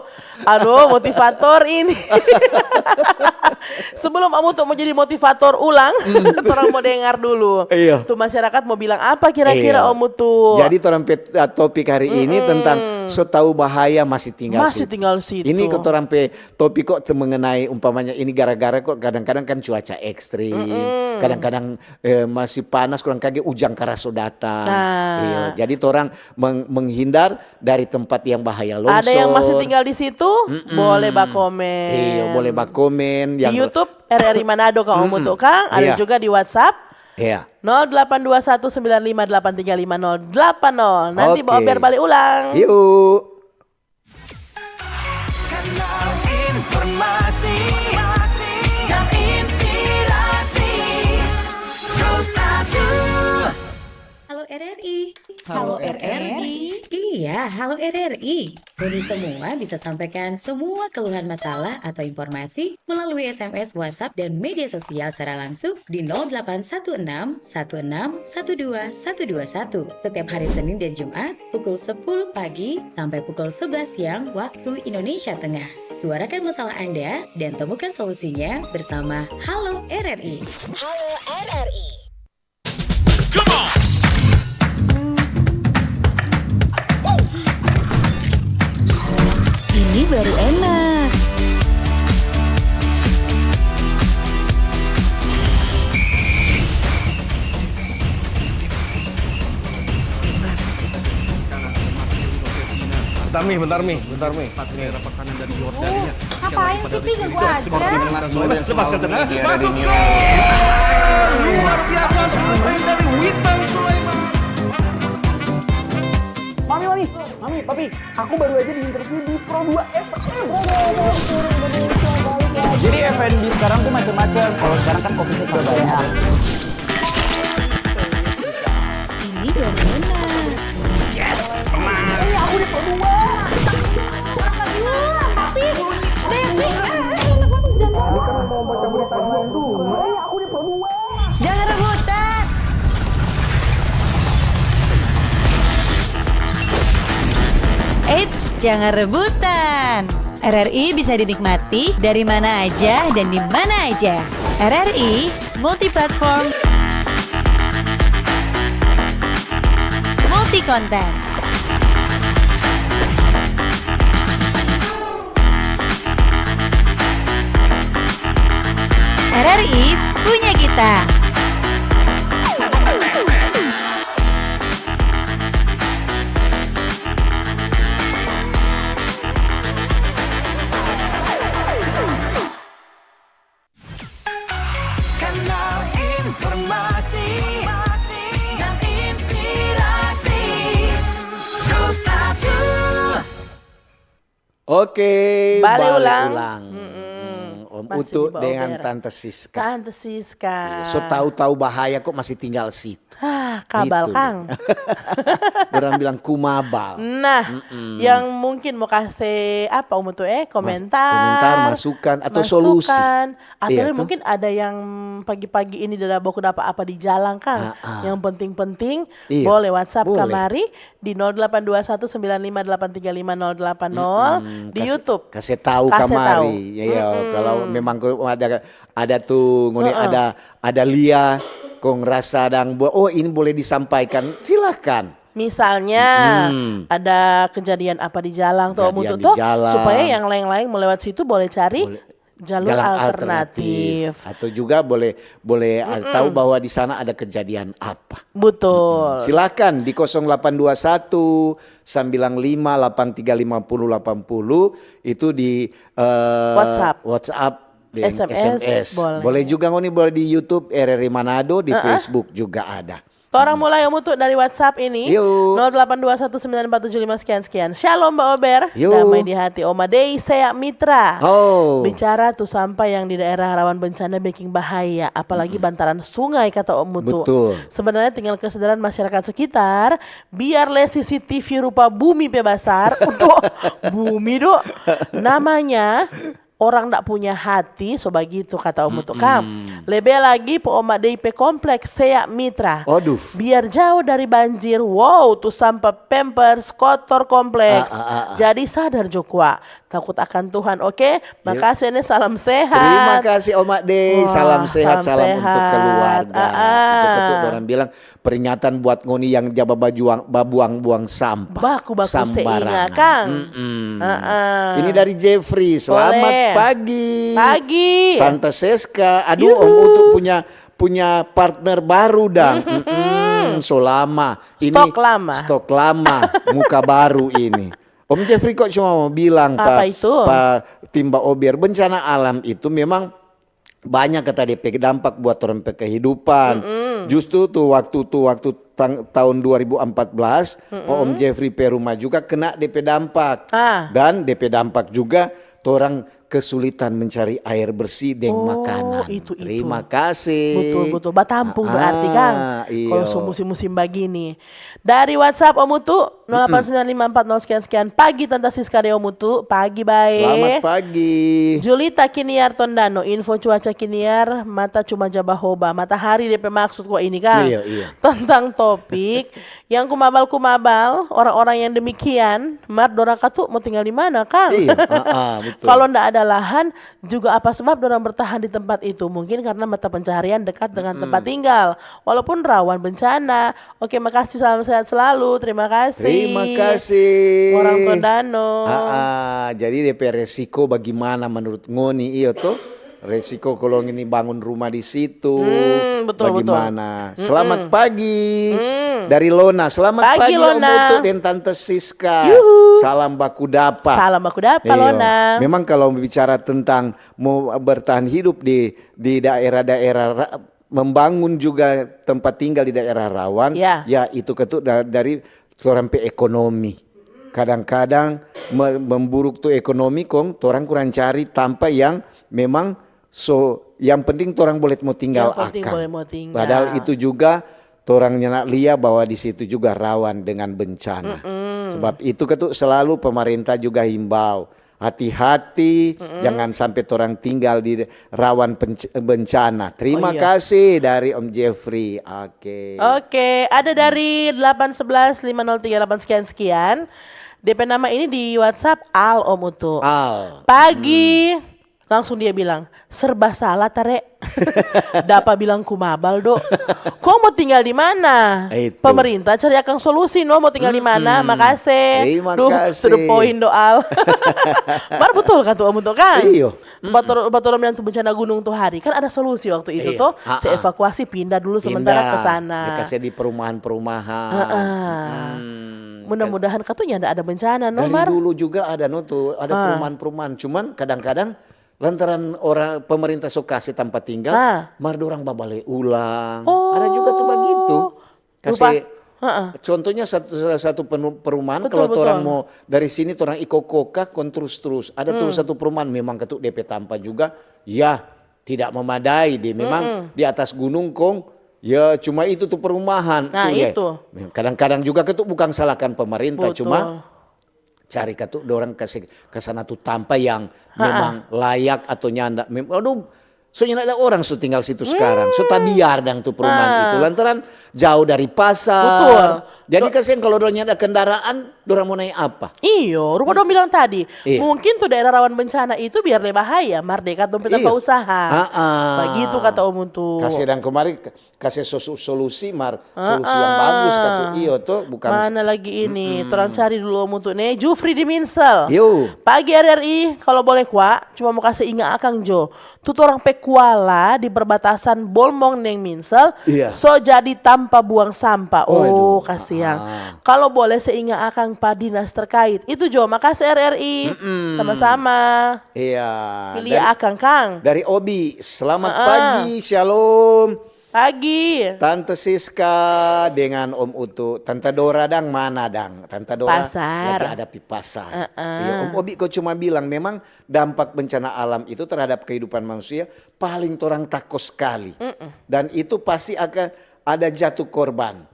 Aduh, motivator ini. Sebelum Om Mutu mau jadi motivator ulang, orang mau dengar dulu. Iya. Tuh masyarakat mau bilang apa kira-kira Iya. Om Mutu? Jadi torang pe uh, topik hari ini tentang so tahu bahaya masih tinggal Masih situ. Tinggal situ. Ini ke torang pe topik kok te- mengenai umpamanya ini gara-gara kok kadang-kadang kan cuaca ekstrim, kadang-kadang eh, masih panas kurang kage ujang karas so datang. Ah. Iya, jadi torang meng- menghindar dari tempat yang bahaya longsor. Ada yang masih tinggal di situ, boleh bakomen. Iya, boleh bakomen. Yang YouTube R R I Manado, kang Om Utu, kang. Ada juga di WhatsApp. Iya. Nol delapan dua satu sembilan lima delapan tiga lima nol delapan nol. Nanti Mbak Ober balik ulang. Yuk. Kanal informasi dan inspirasi. Pro satu. Halo R R I. Halo R R I. Iya, halo R R I. Ngoni semua bisa sampaikan semua keluhan, masalah atau informasi melalui S M S, WhatsApp, dan media sosial secara langsung di nol delapan satu enam satu enam satu dua satu dua satu setiap hari Senin dan Jumat pukul sepuluh pagi sampai pukul sebelas siang waktu Indonesia Tengah. Suarakan masalah Anda dan temukan solusinya bersama Halo R R I. Halo R R I. Ini baru enak. Bentar mi, bentar mi, bentar mi. Ngapain sih, Pi? Ganggu aja. Lepas ke tengah. Masuk ke luar biasa, selesai dari Witan Sulaiman. Mami, mami, mami, papi, aku baru aja diinterview di Pro dua F M. Jadi F and B sekarang tuh macam-macam. Kalau sekarang kan covid-nya tambah banyak. Ini gimana? Yes, menang. Ini aku di Pro dua. Apa dua? Tapi Devi, eh, eh, enak banget, jangan. Ini kan mau baca berita dua dulu. Ini aku di Pro dua. Jangan rebutan. Eits, jangan rebutan. R R I bisa dinikmati dari mana aja dan di mana aja. R R I multi platform, multi konten. R R I punya kita. Kanal informasi dan inspirasi. Pro satu. Oke, bale ulang. Om Utu deng Tante Siska. Tante Siska. Iya, so tau-tau bahaya kok masih tinggal situ. Ah, kabal, Kang. Orang bilang kumabal. Nah, yang mungkin mau kasih apa, Om Utu, eh, komentar, komentar, masukan, atau solusi. Atau mungkin ada yang pagi-pagi ini dada baku dapa apa di jalang, Kang. Yang penting-penting boleh WhatsApp kamari di nol delapan dua satu sembilan lima delapan tiga lima nol delapan nol, di YouTube. Kase tau kamari. Ya, kalau memang ada, ada tu ngoni ada, ada lia, kong rasa dang, oh, ini boleh disampaikan, silakan. Misalnya ada kejadian apa di jalang tu, Om Utu, supaya yang laeng-laeng mo lewat situ boleh cari jalur alternatif. Atau juga boleh, boleh tau bahwa di sana ada kejadian apa. Betul. Silakan di kosong delapan dua satu, sembilan lima delapan tiga lima puluh delapan puluh, itu di, eh, WhatsApp. WhatsApp dan S M S, S M S boleh. Boleh juga ngoni boleh di YouTube R R I Manado, di Facebook juga ada. Torang mulai, Om Utu, dari WhatsApp ini. Nol delapan dua satu sembilan empat tujuh lima sekian-sekian. Shalom, Mbak Ober. Damai di hati, Oma Dei, Sea Mitra. Bicara tu sampah yang di daerah rawan bencana beking bahaya, apalagi bantaran sungai, kata Om Utu. Betul. Sebenarnya tinggal kesadaran masyarakat sekitar, biar le C C T V rupa bumi pe basar. Udah, bumi do. Namanya orang ndak punya hati, so bagitu kata Om Utu, kam. Lebe lagi pe Oma Dei pe kompleks, Sea Mitra. Waduh. Biar jauh dari banjir, wow, tu sampah pampers, kotor kompleks. Jadi sadar jo kwa, takut akan Tuhan, oke? Makasih, ini salam sehat. Terima kasih, Oma Dei. Salam sehat, salam untuk keluarga. Betul-betul orang bilang, peringatan buat ngoni yang ja babajuang, babuang-buang sampah. Baku-baku seinga, Kang. Ini dari Jeffrey. Selamat pagi. Pagi. Tante Seska. Aduh, Om Utu punya, punya partner baru dang. So lama. Ini stok lama. Stok lama, muka baru ini. Om Jeffrey kok cuma mau bilang pa, pa tim Mbak Ober, bencana alam itu memang banyak kata depe dampak buat torang pe kehidupan. Mm-mm. Justru tu waktu, tu waktu tang-, tahun dua ribu empat belas, pa Om Jeffrey pe rumah juga kena depe dampak. Ah. Dan depe dampak juga torang kesulitan mencari air bersih deng makanan. Oh, itu, itu. Terima kasih. Betul, betul. Batampung berarti, Kang. Ah, iyo. Kalau so musim-musim bagini. Dari WhatsApp, Om Utu, nol delapan sembilan lima empat nol sekian sekian. Pagi, Tanta Siska deng Om Utu. Pagi, bae. Selamat pagi. Julita Kiniar Tondano, info cuaca Kiniar, mata cuma ja bahoba. Matahari depe maksud kwa ini, Kang. Iya, iya. Tentang topik, yang kumabal-kumabal, orang-orang yang demikian, mar dorang katu mo tinggal di mana, Kang? Iya, ah, ah, betul. Kalau nda ada lahan, juga apa sebab dorang bertahan di tempat itu? Mungkin karena mata pencaharian dekat dengan tempat tinggal, walaupun rawan bencana. Oke, makasih, salam sehat selalu. Terima kasih. Terima kasih. Orang Tondano. Ah, ah, jadi depe resiko bagimana menurut ngoni, iyo to? Resiko kalau ngoni bangun rumah di situ, hmm, betul, betul, bagimana? Mm-mm. Selamat pagi dari Lona. Selamat pagi, Om Utu dan Tante Siska. Yuhu. Salam baku dapa. Salam baku dapa, Lona. Memang kalau bicara tentang mau bertahan hidup di, di daerah-daerah ra-, membangun juga tempat tinggal di daerah rawan, ya, itu ketuk da-, dari torang pe ekonomi. Kadang-kadang me-, memburuk tu ekonomi, kong torang kurang cari tampa yang memang so, yang penting torang boleh mo tinggal akang. Padahal itu juga torang nyanda lia bahwa di situ juga rawan dengan bencana. Mm-mm. Sebab itu ketuk selalu pemerintah juga himbau, hati-hati, jangan sampe torang tinggal di rawan penc-, bencana. Terima kasih dari Om Jeffrey. Oke. Oke, ada dari delapan sebelas lima nol tiga delapan sekian sekian. Depe nama ini di WhatsApp Al, Om Utu. Al. Pagi. Langsung dia bilang, "Serba salah, tare." Dapa bilang kumabal, do. Ko mo tinggal di mana? Itu. Pemerintah cari akang solusi, no, mo tinggal di mana? Mm-mm. Makase. Terima kasih. Duh, to the point, do, Al. Mar betul kata Om Utu, kan? Iyo. Bator-, bator bilang tu bencana gunung tu hari, kan ada solusi waktu itu, to. Se evakuasi, pindah dulu sementara ke sana. Pindah. Ya, kasih di perumahan-perumahan. Heeh. Mm-mm. Mudah-mudahan katanya nda ada bencana, no, Mar? Dari dulu juga ada, no, tu, ada perumahan-perumahan. Cuman kadang-kadang lantaran orang pemerintah so kase tampa tinggal, mar dorang babale ulang. Ada juga tu bagitu. Kase, contohnya satu, salah satu penu-, perumahan, kalo torang mo dari sini torang iko koka kong trus-trus. Ada tu satu perumahan memang katu depe tampa juga, ya tidak memadai, dia memang di atas gunung kong, ya cuma itu tu perumahan. Nah, itu. Kadang-kadang juga katu bukang salahkan pemerintah, cuma cari katu dorang kase ka sana tu tampa yang memang layak atau nyanda. Mem-, aduh, so nyanda ada orang so tinggal situ skarang. So tabiar dang tu perumahan itu lantaran jao dari pasar. Betul. Jadi kasiang kalo dorang nyanda kendaraan, dorang mo nae apa? Iyo, rupa dong bilang tadi, mungkin tu daerah rawan bencana itu biar lei bahaya, mar dekat dong pe tampa usaha. Bagitu kata Om Utu. Kase dang kemari, kase sosu-, solusi, mar, solusi yang bagus katu. Iyo to, bukan. Mana lagi ini? Torang cari dulu Om Utu ne. Jufri di Minsel. Yo. Pagi R R I, kalo boleh kwa, cuma mo kase inga akang jo. Tu torang pe kuala di perbatasan Bolmong deng Minsel, so jadi tampa buang sampa. Oh, kasiang. Kalo boleh se inga akang pa dinas terkait. Itu jo, makase R R I. Sama-sama. Iya. Pilih akang, Kang. Dari Obi, selamat pagi, shalom. Pagi. Tante Siska dengan Om Utu, Tante Dora dang mana dang? Tante Dora lagi ada pi pasar. Iya, Om Obi ko cuma bilang memang dampak bencana alam itu terhadap kehidupan manusia paling torang tako skali. Dan itu pasti akan ada jatuh korban.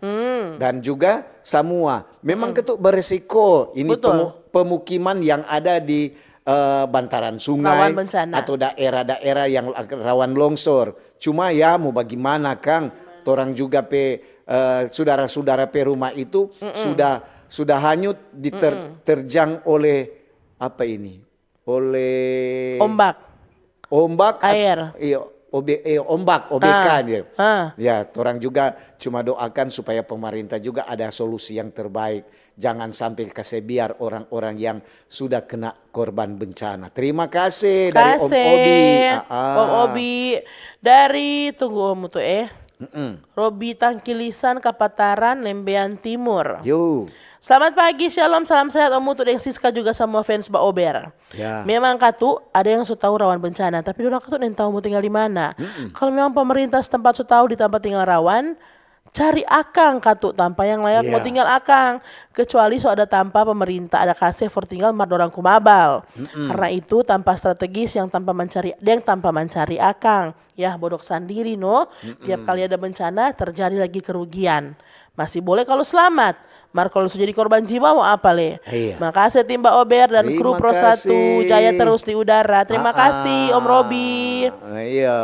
Dan juga samua. Memang ketu beresiko ini pemu-, pemukiman yang ada di, eh, bantaran sungai atau daerah-daerah yang rawan longsor. Cuma ya mo bagimana kang, torang juga pe, eh, sudara-sudara pe rumah itu sudah, sudah hanyut diter-, terjang oleh apa ini? Oleh ombak. Ombak at-, air. Iyo, obe-, eh, ombak, O B K dia. Ya, torang juga cuma doakan supaya pemerintah juga ada solusi yang terbaik. Jangan sampe kase biar orang-orang yang sudah kena korban bencana. Terima kase dari Om Obi. Om Obi. Dari, tunggu Om tu, eh. Robi Tangkilisan, Kapataran, Lembean Timur. Yo. Selamat pagi, shalom, salam sehat Om Utu deng Siska, juga samua fans Ba Ober. Ya. Memang katu ada yang so tau rawan bencana, tapi dorang katu nintau mo tinggal di mana. Kalo memang pemerintah setempat so tau di tampa tinggal rawan, cari akang katu tampa yang layak mo Ya. tinggal akang. Kecuali so ada tampa pemerintah ada kase for tinggal mar dorang kumabal. Karna itu tampa strategis yang tampa mancari, deng tampa mancari akang. Ya, bodok sandiri no. Tiap kali ada bencana, terjadi lagi kerugian. Masih boleh kalo slamat. Mar kalo so jadi korban jiwa mo apa le? Iya. Makase tim Ba Ober dan kru Terima Pro satu, kasih. Jaya terus di udara. Terima Ah, kasih Om Robi. Iya.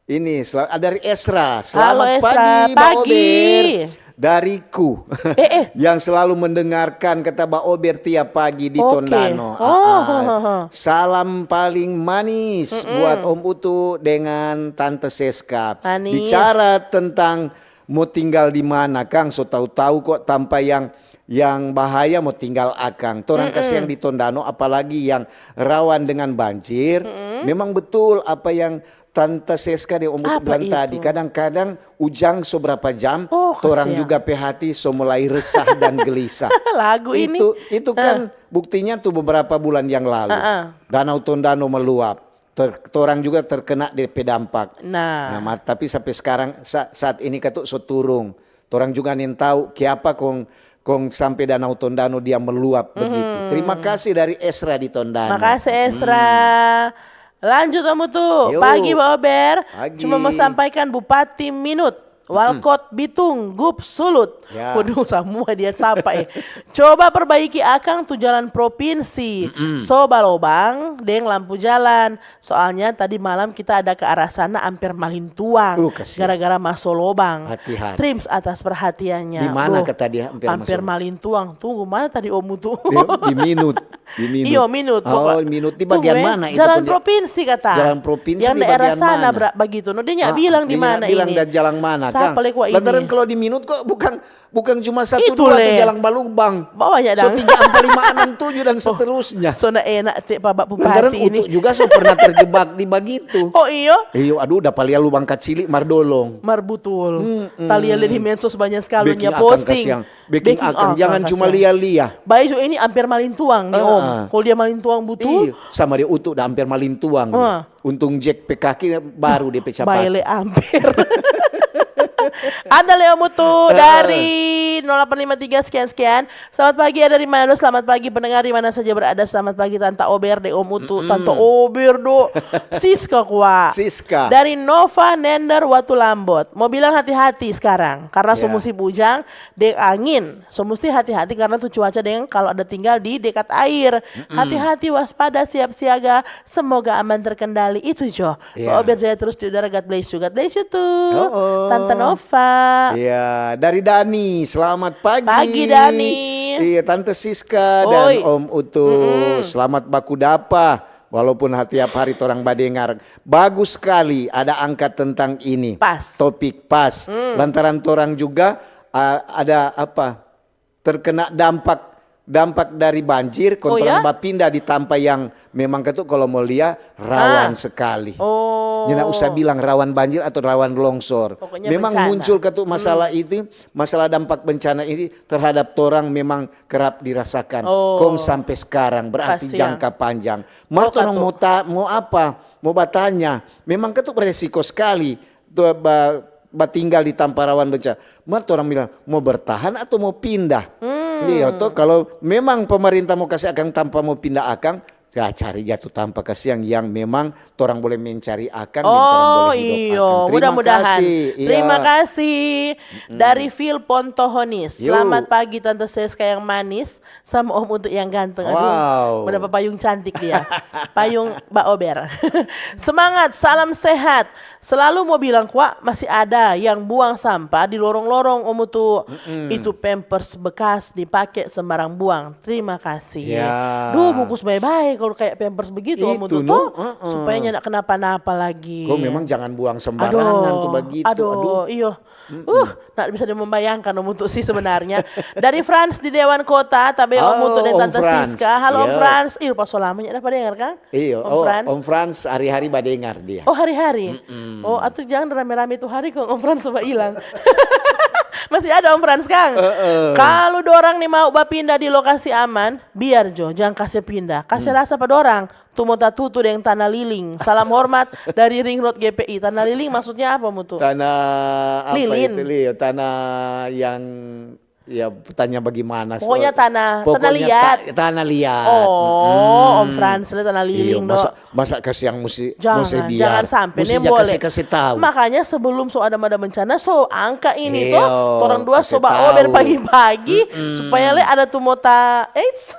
Ini sel- dari Esra. Selamat Halo, Esra. Pagi, Ba Pagi. Ober. Dariku Eh, eh. yang selalu mendengarkan kata Ba Ober tiap pagi di Oke. Tondano. Oh, Ah, ah. ha, ha, ha. Salam paling manis buat Om Utu dengan Tante Seska. Manis. Bicara tentang mo tinggal di mana, Kang, so tau-tau kok tampa yang yang bahaya mo tinggal akang. Torang kasiang di Tondano, apalagi yang rawan dengan banjir. Memang betul apa yang Tante Seska deng Om Utu Apa bilang itu? tadi. Kadang-kadang ujang so berapa jam, Oh, torang kasiang. Juga pe hati so mulai resah dan gelisah. Lagu ini. Itu itu kan buktinya tuh beberapa bulan yang lalu. Heeh. Danau Tondano meluap. Ter- torang juga terkena de pe dampak. Nah. Nah, mar- tapi sampe skarang sa- saat ini katu so turung. Torang juga nintau kiapa kong kong sampe Danau Tondano dia meluap begitu. Terima kasih dari Esra di Tondano. Makasih Esra. Lanjut Om Utu. Yo. Pagi Ba Ober. Pagi. Cuma mau sampaikan Bupati Minut, Walkot Bitung, Gup Sulut. Ya. Waduh, samua dia sapa eh. Coba perbaiki akang tu jalan provinsi. So balobang deng lampu jalan. Soalnya tadi malam kita ada ke arah sana amper malintuang. Uh, kasihan. Gara-gara maso lobang. Hati-hati. Trims atas perhatiannya. Di mana Duh, kata dia amper amper maso? Malintuang. Tunggu, mana tadi Om Utu? Di, di Minut. Di Minut. Iyo, Minut, Oh, pokok. Minut. Di Tunggu, bagian eh. Mana itu Jalan pun dia? Provinsi kata. Jalan Provinsi Yang di daerah bagian sana mana? bra- begitu. No, dia nggak Ah, bilang di dia nggak mana bilang ini. dari jalan mana, Siapa Kang? le kwa ini? Lantaran kalau di Minut kok bukan bukan cuma satu Itu dua le. Tuh jalan balubang. Bawanya So dang. Tiga, empat, lima, enam, tujuh dan seterusnya. So na enak te pa Bak Lantaran Bupati ini. Utu juga so pernah terjebak di bagitu. Oh iyo? Iyo, aduh, udah palia lubang kacili mardolong. Mar butul. Talia le di medsos banyak sekali Beking nya akang posting. kasiang. Beking akang, jangan cuma kasiang. Lia-Lia. Baik juga ini amper malintuang nih Om. Ah. Kalau dia malintuang butul. Iyo, sama dia Utu udah amper malintuang. Ah. Untung Jack pe kaki baru dia pe capat. Bae le amper. Ada le Om Utu dari nol delapan lima tiga sekian-sekian. Selamat pagi, ada di Manado. Selamat pagi pendengar di mana saja berada. Selamat pagi Tanta Ober deng Om Utu. Tanta Ober do. Siska kwa. Siska. Dari Nova Nender Watu Lambot. Mau bilang hati-hati sekarang karena so Ya. musim ujang deng angin. So musti hati-hati karena tu cuaca deng kalau ada tinggal di dekat air. Hati-hati, waspada, siap siaga. Semoga aman terkendali. Itu jo. Ya. Ba Ober jaya terus di udara. God bless you. God bless you too. Oh, oh. Tante Nova. Iya, dari Dani. Selamat pagi. Pagi, Dani. Iya, Tante Siska dan Oi. Om Utu. Selamat baku dapa. Walaupun ha- tiap hari torang badengar. Bagus sekali ada angkat tentang ini. Pas. Topik pas. Lantaran torang juga ah, ada apa? Terkena dampak dampak dari banjir, kong Oh, torang ya? Bapinda di tampa yang memang katu kalau mau lia rawan Ah. Sekali. Oh. Nyanda usah bilang rawan banjir atau rawan longsor. Pokoknya Memang bencana. Muncul katu masalah itu, masalah dampak bencana ini terhadap torang memang kerap dirasakan. Oh. Kong sampe sekarang berarti Kasiang. Jangka panjang. Mar Oh, torang katu. Mau ta, mau apa? Mau batanya. Memang katu beresiko sekali. Tu ba, batinggal di tampa rawan bencana. Mar torang bilang mau bertahan atau mau pindah? Iya to, kalau memang pemerintah mau kasih akang tampa mau pindah akang, ya cari jatuh tampa kasiang yang memang torang boleh mencari akang dan torang Oh boleh hidup iyo, akang. Terima mudah-mudahan. Kasih. Iya. Terima kasih dari Phil Pontohonis. Yo. Selamat pagi Tante Seska yang manis sama Om Utu yang ganteng. Aduh, Wow. Mendapat payung cantik dia. Payung Ba Ober. Semangat, salam sehat. Selalu mau bilang kwa masih ada yang buang sampah di lorong-lorong Om Utu. Itu pampers bekas dipakai sembarang buang. Terima kasih. Ya. Duh, bungkus bae-bae kalau kayak pampers begitu Om Utu Itu, no. Tuh. Supaya nyanda kenapa-napa lagi. Kau memang jangan buang sembarangan tuh begitu. Aduh, iyo. Uh, tak bisa dia membayangkan Om Utu sih sebenarnya. Dari Frans di Dewan Kota, tabe Om Utu dan Tante Siska. Halo Om Frans. Ih, lupa so lamanya ada pada dengar, Kang? Iyo, Om oh, Frans. Om Frans hari-hari badengar dia. Oh, hari-hari. Oh, atau jangan rame-rame itu hari kalau Om Frans coba hilang. Masih ada Om Frans, kang. Heeh. Kalau dorang nih mau bapindah di lokasi aman, biar jo, jang kase pindah. Kase rasa pa dorang, tu mo tatutu deng tanah liling. Salam hormat dari Ring Road G P I. Tanah liling maksudnya apa, Mutu? Tanah apa Lilin. Itu, Lio? Tanah yang, ya, tanya bagaimana. Pokoknya So- tanah- pokoknya tanah liat. ta- tanah liat. Oh, Mm-mm. Om Frans, le tanah Iya, liling, masa do. masa kasih yang mesti Jangan, mesti biar. Jangan sampai Mesti nih, jangan boleh. Kasih kasih tahu. Makanya sebelum so ada ada bencana, so angka ini Iya, to. Orang dua kasih so baober tahu. Pagi-pagi supaya le ada tu mo ta eits.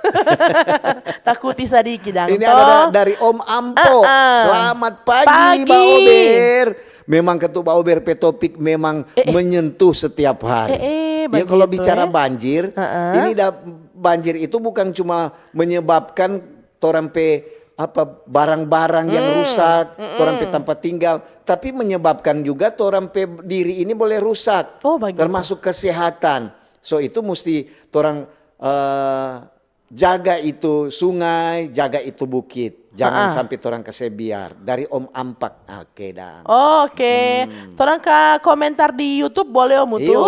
Takuti sadiki dang Ini to. Ada da- dari Om Ampo. Ah, ah. Selamat pagi, Pagi. Ba Ober. Memang ketua Ba Ober pe topik memang Eh, eh. Menyentuh setiap hari. Eh, eh, Ya, kalau begitu, bicara eh. Banjir, Heeh. Ini da, banjir itu bukan cuma menyebabkan torang pe apa barang-barang yang Hmm, rusak, torang pe tempat tinggal, tapi menyebabkan juga torang pe diri ini boleh rusak, Oh, begitu. Termasuk kesehatan. So itu mesti torang eh, jaga itu sungai, jaga itu bukit, jangan sampai torang kase biar. Dari Om Ampak, oke dang. Oke, torang ka komentar di YouTube boleh, Om Utu? Iyo,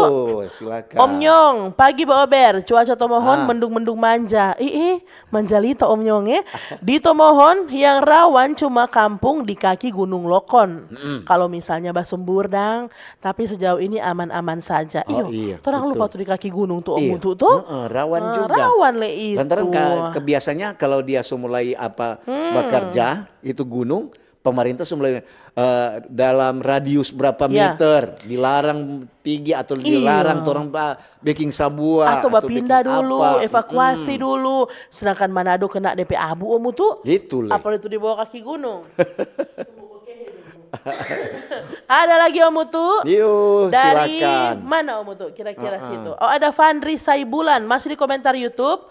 silakan. Om Nyong, pagi Ba Ober, cuaca Tomohon Ah. mendung-mendung manja. Ih, ih, manjalita Om Nyong, eh. Di Tomohon yang rawan cuma kampung di kaki Gunung Lokon. Kalau misalnya basembur dang, tapi sejauh ini aman-aman saja. Oh, Iyo, iya, torang betul. Lupa tu di kaki gunung tu Om Iya. Utu tu. Heeh, rawan Ah, juga. Rawan le itu. Lantaran ka- kebiasaannya kalau dia so mulai apa bekerja itu gunung, pemerintah so mulai eh, dalam radius berapa Ya. meter dilarang pigi atau dilarang torang ba beking sabua Atau bapindah dulu, evakuasi dulu. Sedangkan Manado kena depe abu Om Utu. Itu le. Apalagi itu di bawah kaki gunung. Ada lagi Om Utu? Yuk, Dari silakan. Mana Om Utu kira-kira situ? Oh, ada Fandri Saibulan, masih di komentar YouTube.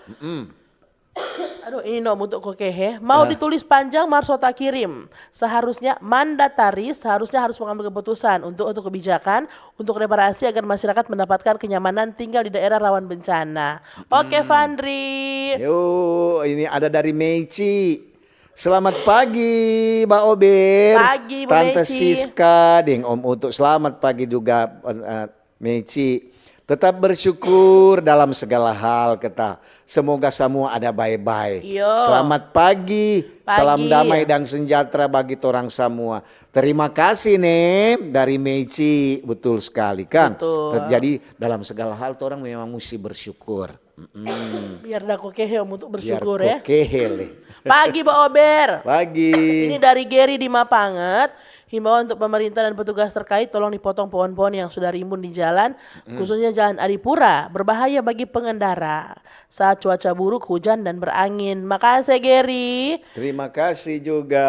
Aduh, ini no Om Utu kokehe. Mau ditulis panjang mar so ta kirim. Seharusnya mandataris seharusnya harus mengambil keputusan untuk untuk kebijakan untuk reparasi agar masyarakat mendapatkan kenyamanan tinggal di daerah rawan bencana. Oke, Fandri. Yo, ini ada dari Meici. Selamat pagi, Ba Ober. Pagi, Bu Tante Meici. Siska, deng Om Utu. Selamat pagi juga, eh, Meici. Tetap bersyukur dalam segala hal, kata. Semoga semua ada bae-bae. Iyo. Selamat pagi. Pagi. Salam damai dan sejahtera bagi torang semua. Terima kasih nih dari Meici. Betul sekali kan. Betul. Jadi dalam segala hal torang memang mesti bersyukur. Mm-mm. Biar da kokehe Om Utu Biar bersyukur ya. Kokehe le. Pagi Ba Ober. Pagi. Ini dari Gary di Mapanget. Himbauan untuk pemerintah dan petugas terkait, tolong dipotong pohon-pohon yang sudah rimbun di jalan, khususnya Jalan Adipura, berbahaya bagi pengendara saat cuaca buruk, hujan dan berangin. Makasih Gary. Terima kasih juga.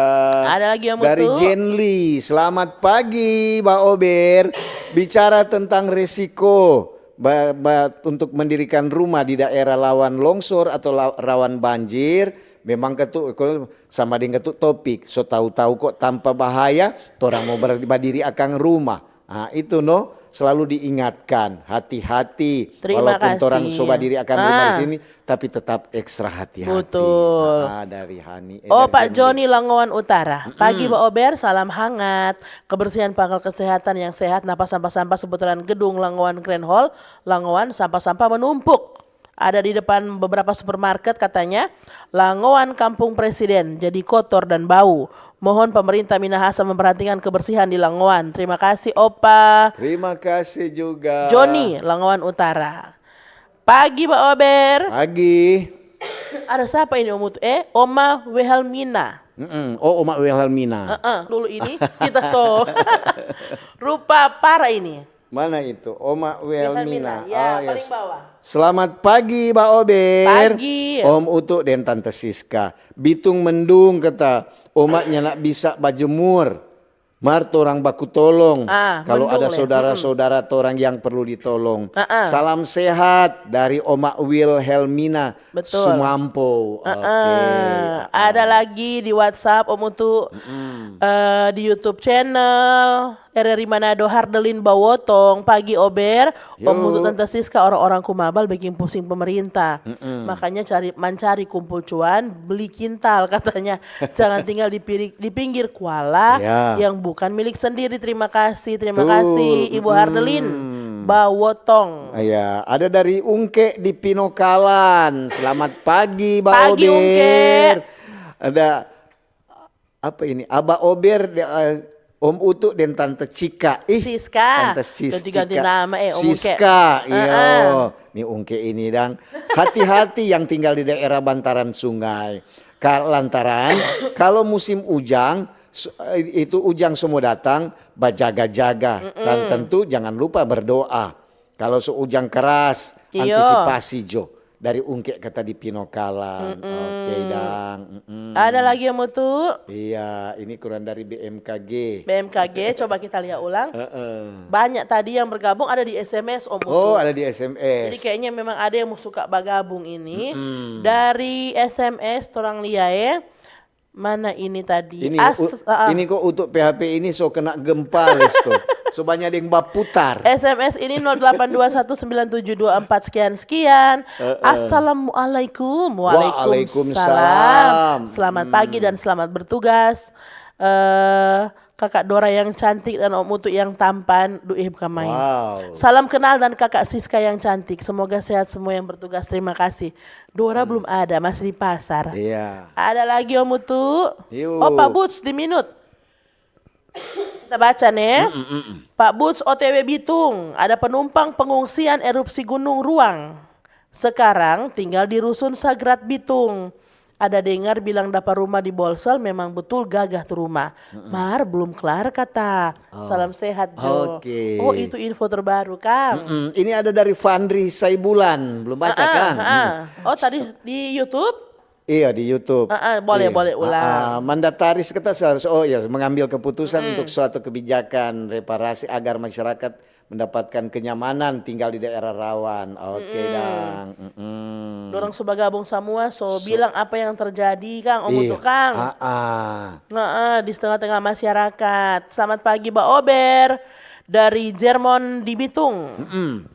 Ada lagi Om Dari Utu? Jenly, selamat pagi, Ba Ober. Bicara tentang resiko ba, ba, untuk mendirikan rumah di daerah lawan longsor atau la, rawan banjir, memang ketu, ko- sama dengan ketu topik. So tahu-tahu kok tanpa bahaya, torang mau ber, badiri akang rumah. Ah, itu no, selalu diingatkan, hati-hati. Terima Walaupun torang kasih. So badiri akang rumah di Ah. sini, tapi tetap ekstra hati-hati. Betul. Ah, dari Hani. Eh, Oh, dari Pak Jenly. Joni Langowan Utara. Pagi Ba Ober, salam hangat. Kebersihan pangkal kesehatan yang sehat, napa sampah-sampah seputaran gedung Langowan Grand Hall, Langowan sampah-sampah menumpuk. Ada di depan beberapa supermarket katanya, Langowan Kampung Presiden jadi kotor dan bau. Mohon pemerintah Minahasa memperhatikan kebersihan di Langowan. Terima kasih Opa. Terima kasih juga. Joni, Langowan Utara. Pagi Ba Ober. Pagi. Ada siapa ini Om Utu? Eh, Oma Wehelmina. Mm-mm. Oh, Oma Wilhelmina. Heeh, dulu ini kita so rupa para ini. Mana itu? Oma Wilhelmina. Ya, Ah, paling yes. Bawah. Selamat pagi, Ba Ober. Pagi. Om Utu dan Tante Siska. Bitung mendung kata, Oma nyanda bisa bajemur. Mar torang baku tolong. Ah, Kalau mendung ada le. saudara-saudara torang yang perlu ditolong. Ah, ah. Salam sehat dari Oma Wilhelmina Betul. Sumampo. Ah, Oke. ada lagi di WhatsApp Om Utu, eh, di YouTube channel. R R I Manado, Hardelin Bawotong, pagi Ober, Om Mutu, Tante Siska, orang-orang kumabal bikin pusing pemerintah. Mm-mm. Makanya cari, mancari kumpul cuan, beli kintal katanya. Jangan tinggal di, piri- di pinggir kuala, ya, yang bukan milik sendiri. Terima kasih, terima kasih, Ibu Hardelin Bawotong. Iya, ada dari Ungke di Pinokalan. Selamat pagi, Ba Ober. Pagi, Ungke. Ada apa ini? Aba Ober, de- eh, Om Utu dan Tante Cika. Ih, Siska. Tante Sis-, ganti-ganti Cika. Nama, eh, Om Ungke. Siska, iyo. Heeh. Ni Ungke ini dang. Hati-hati yang tinggal di daerah bantaran sungai. Ka-, lantaran kalau musim ujang, su- eh, itu ujang semua datang, bajaga-jaga. Dan tentu jangan lupa berdoa. Kalau so ujang keras, iyo, antisipasi jo. Dari Ungke kata di Pinokalan. Mm-mm. Oke, dang. Mm-mm. Ada lagi, Om Utu? Iya, ini kurang dari B M K G. B M K G, coba kita lihat ulang. Heeh. Banyak tadi yang bergabung, ada di S M S, Om Utu. Oh, ada di S M S. Jadi kayaknya memang ada yang mau suka bagabung ini. Mm-mm. Dari S M S, torang lia, eh. Mana ini tadi? Ini, As-, u-, ah, ah. Ini kok untuk P H P ini so kena gempa, Lesto. So banyak deng baputar. S M S ini nol delapan dua satu sembilan tujuh dua empat sekian sekian. Heeh. Assalamualaikum. Waalaikumsalam. Waalaikumsalam. Selamat pagi dan selamat bertugas. Eh, Kakak Dora yang cantik dan Om Utu yang tampan. Duh, eh, bukan main. Wow. Salam kenal dan Kakak Siska yang cantik. Semoga sehat semua yang bertugas. Terima kasih. Dora belum ada, masih di pasar. Iya. Ada lagi, Om Utu? Yuk. Oh, Pak Buts di Minut. Kita baca, ne. Mm-mm, mm-mm. Pak Buts, O T W Bitung. Ada penumpang pengungsian erupsi Gunung Ruang. Sekarang tinggal di Rusun Sagrat Bitung. Ada dengar bilang dapa rumah di Bolsel, memang betul gagah tu rumah. Mm-mm. Mar belum klar kata. Oh. Salam sehat jo. Oke. Oh, itu info terbaru, Kang. Mm-mm. Ini ada dari Fandri Saibulan. Belum baca, ah, ah, Kang? Ah, ah. Hmm. Oh, tadi di YouTube? Iya, di YouTube. Ah, ah, boleh, iya, boleh ulang. Ah, ah. Mandataris kita seharus, oh ya, mengambil keputusan, mm-mm, untuk suatu kebijakan reparasi agar masyarakat mendapatkan kenyamanan tinggal di daerah rawan. Oke, mm-mm, dang. Mm-mm. Dorang so bagabung samua, so, so bilang apa yang terjadi, Kang, Om Utu, Kang. Iya. Ah, ah. Heeh, di tengah-tengah masyarakat. Selamat pagi, Ba Ober. Dari Jermon di Bitung. Mm-mm.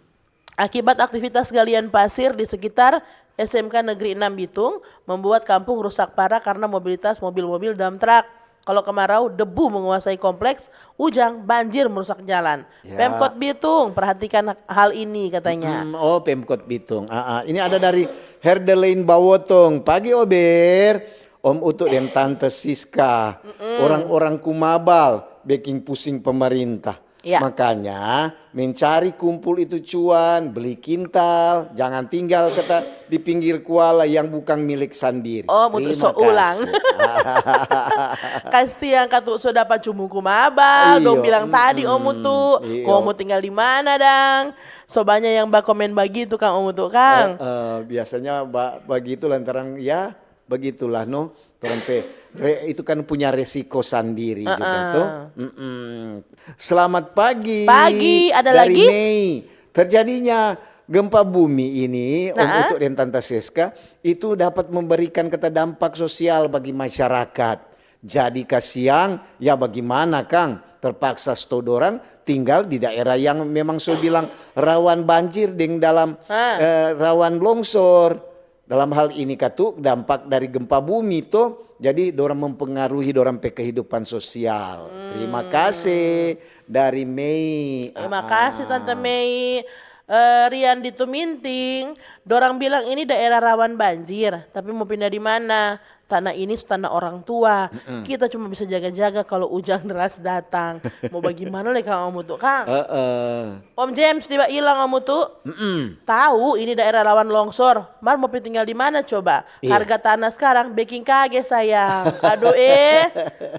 Akibat aktivitas galian pasir di sekitar S M K Negeri enam Bitung, membuat kampung rusak parah karena mobilitas mobil-mobil, dump truck. Kalau kemarau, debu menguasai kompleks, ujang, banjir merusak jalan. Ya. Pemkot Bitung, perhatikan hal ini, katanya. Mm-mm. Oh, Pemkot Bitung. Ah, ah. Ini ada dari Herdelain Bawotong. Pagi, Ober. Om Utu deng Tante Siska. Mm-mm. Orang-orang kumabal beking pusing pemerintah. Ya. Makanya, mencari kumpul itu cuan, beli kintal, jangan tinggal kata di pinggir kuala yang bukan milik sandiri. Oh, Om Utu so ulang. Terima kasih. Kasiang katu so dapa cumu kumabal, dong bilang tadi, mm-mm, Om Utu, iyo. Ko mo tinggal di mana, dang? So banya yang bakomen bagitu, Kang, Om Utu, Kang. Eh, eh, biasanya ba-, bagitu lantaran, ya, begitulah, no. Torang pe re-, itu kan punya resiko sandiri juga, heeh, to. Mm-mm. Selamat pagi. Pagi, ada dari lagi? Mei. Terjadinya gempa bumi ini, Om Utu deng Tanta Seska, itu dapat memberikan kata dampak sosial bagi masyarakat. Jadi kasiang, ya bagimana, kang? Terpaksa sto dorang tinggal di daerah yang memang so bilang rawan banjir deng dalam, eh, rawan longsor. Dalam hal ini katu dampak dari gempa bumi to, jadi dorang mempengaruhi dorang pe kehidupan sosial. Hmm. Terima kasih dari Mei. Terima kasih, Tante Mei. Eh, Rian di Tuminting, dorang bilang ini daerah rawan banjir, tapi mau pindah di mana? Tanah ini su tanah orang tua. Mm-mm. Kita cuma bisa jaga-jaga kalau ujang deras datang. Mau bagimana le, kang Om Utu, kang? Heeh. Om James tiba ilang, Om Utu. Mm-mm. Tahu ini daerah rawan longsor. Mar mau pi tinggal di mana coba? Iya. Harga tanah sekarang beking kage, sayang. Aduh, eh.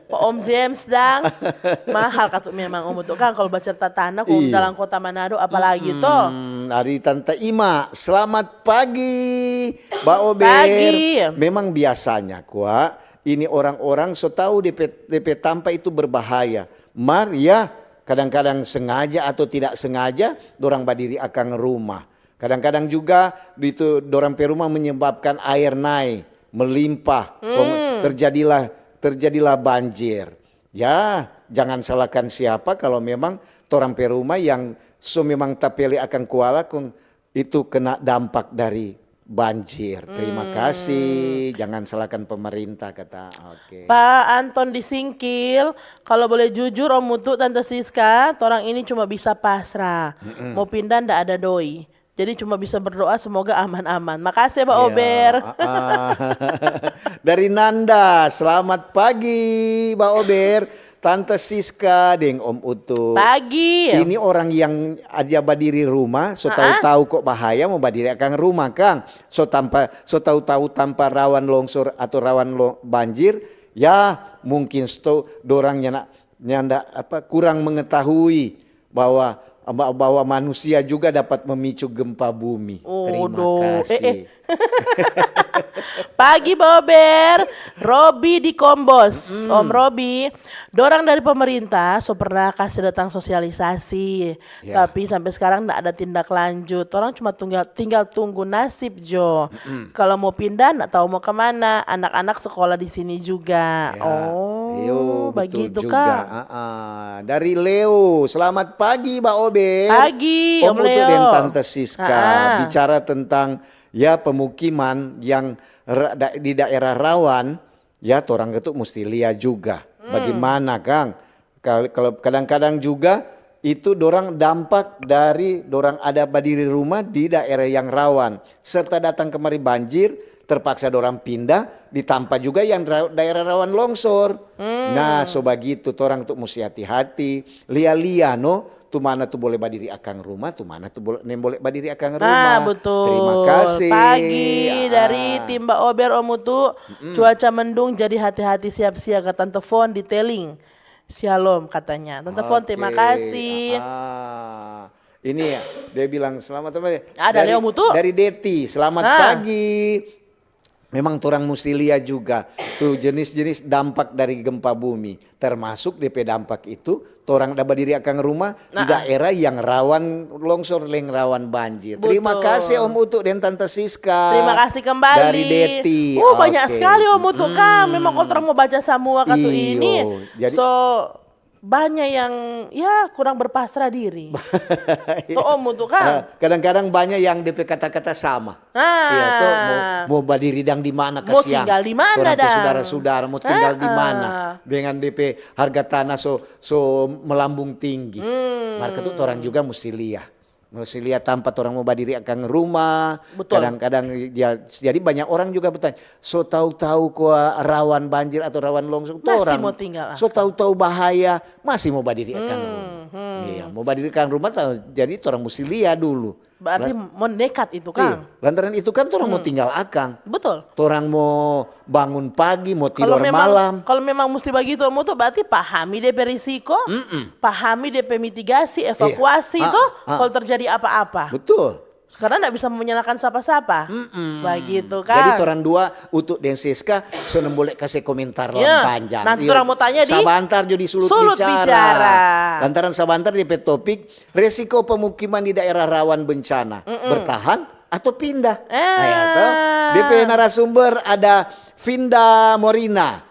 Pa Om James dang. Mahal katu memang, Om Utu, kang, kalau bacerita tanah, kalau dalam kota Manado, apalagi to. Mm-mm. Dari Tante Ima, selamat pagi, Ba Ober. Pagi. Memang biasanya, kwa, ini orang-orang so tau depe, depe tampa itu berbahaya. Mar, ya, kadang-kadang sengaja atau tidak sengaja, dorang badiri akang rumah. Kadang-kadang juga itu dorang pe rumah menyebabkan aer nae, melimpah, kong terjadilah, terjadilah banjir. Ya, jangan salahkan siapa kalau memang torang pe rumah yang so memang tapele akang kuala kong itu kena dampak dari banjir. Terima kasih, jangan salahkan pemerintah, kata. Oke. Pak Anton di Singkil, kalau boleh jujur Om Utu, Tante Siska, torang ini cuma bisa pasrah. Mau pindah nda ada doi. Jadi cuma bisa berdoa semoga aman-aman. Makasih ya, Pak Iya, Ober. Ah, ah. Dari Nanda, selamat pagi, Mbak Ober, Tante Siska, deng Om Utu. Pagi. Ini orang yang aja badiri rumah, so tahu-tahu kok bahaya mau badiri akang rumah, kang. So tanpa, so tahu-tahu tanpa rawan longsor atau rawan lo, banjir, ya mungkin sto, dorang nyanda, nyanda apa, kurang mengetahui bahwa, bahwa manusia juga dapat memicu gempa bumi. Terima Odoh, eh, kasih. eh. Pagi Bober, Robi di Kombos. Om Robi, dorang dari pemerintah so pernah kasih datang sosialisasi, Ya. tapi sampai sekarang ndak ada tindak lanjut. Orang cuma tinggal, tinggal tunggu nasib jo. Kalau mau pindah ndak tahu mau kemana, anak-anak sekolah di sini juga. Ya, Oh, iyo, betul begitu juga. Kang. Ah, ah. Dari Leo, selamat pagi, Mbak Ober. Pagi, Om Om Utu Leo. dan Tante Siska Ah, ah. bicara tentang ya pemukiman yang ra- da- di daerah rawan, ya torang itu mesti lia juga. Hmm. Bagaimana, Kang? Kal- Kalau kadang-kadang juga itu dorang dampak dari dorang ada badiri rumah di daerah yang rawan, serta datang kemari banjir, terpaksa dorang pindah, ditampa juga yang ra- daerah rawan longsor. Hmm. Nah, so bagitu, torang tu musti hati-hati, lia-lia no, tu mana tu boleh badiri akang rumah, tu mana tu boleh, nem boleh badiri akang rumah. Ah, betul. Terima kasih. Pagi Ah, dari ah. Tim Mbak Ober, Om Utu. Cuaca mendung, jadi hati-hati, siap-siap, kata Tante Fon di Teling. Shalom katanya. Tante Fon, terima Oke, kasih. Ah, ini ya, dia bilang selamat apa ya? Ada Dari, Leo Mutu. Dari Deti, selamat Ah. pagi. Memang torang musti lia juga tu jenis-jenis dampak dari gempa bumi, termasuk D P dampak itu torang da badiri akang rumah di Nah. daerah yang rawan longsor, leng rawan banjir. Terima Betul. kasih Om Utu dan Tante Siska. Terima kasih kembali. Dari Deti. Uh, banyak Oke. sekali Om Utu, Kang. Memang kalau orang mau baca semua katu Iyo, ini. jadi- So, banyak yang ya kurang berpasrah diri. Tuh Om Utu, Kang. Eh, kadang-kadang banyak yang D P kata-kata sama. Ah. Iya, tuh mau, mau badiri dang di mana Mau kasiang. tinggal di mana, Orang pe dang? Saudara-saudara mau tinggal di Ah, mana ah. dengan D P harga tanah so so melambung tinggi. Hmm. Marka tu orang juga musti lia. Musti lia tampa orang mau badiri akang rumah. Betul. Kadang-kadang ya, jadi banyak orang juga bertanya, so tahu-tahu kua rawan banjir atau rawan longsor. Tu Masih orang mau tinggal, ah. So tahu-tahu bahaya, masih mau badiri akang rumah. Hmm, hmm. Iya, mau badiri akang rumah, tahu, jadi orang musti lia dulu. Berarti mau nekat itu, Iya, Kang. lantaran itu kan orang mau tinggal akang. Betul. Orang mau bangun pagi, mau Kalau tidur memang malam. kalau memang mesti begitu, Om Utu, berarti pahami D P risiko, Mm-mm. pahami D P mitigasi, evakuasi Iya. itu Ah, ah. Kalau terjadi apa-apa. Betul. Karena nggak bisa menyalahkan siapa-siapa. Mm-mm. Begitu, Jadi Kang. orang dua, Utu dan Siska, so nem boleh kasih komentar Ya, panjang. nanti Iya. orang mau tanya di Sabantar jo di sulut, Sulut bicara. bicara. Lantaran sabantar di pe topik resiko pemukiman di daerah rawan bencana, bertahan atau pindah. Ah. Nah, ya, toh. D P narasumber ada Vinda Morina.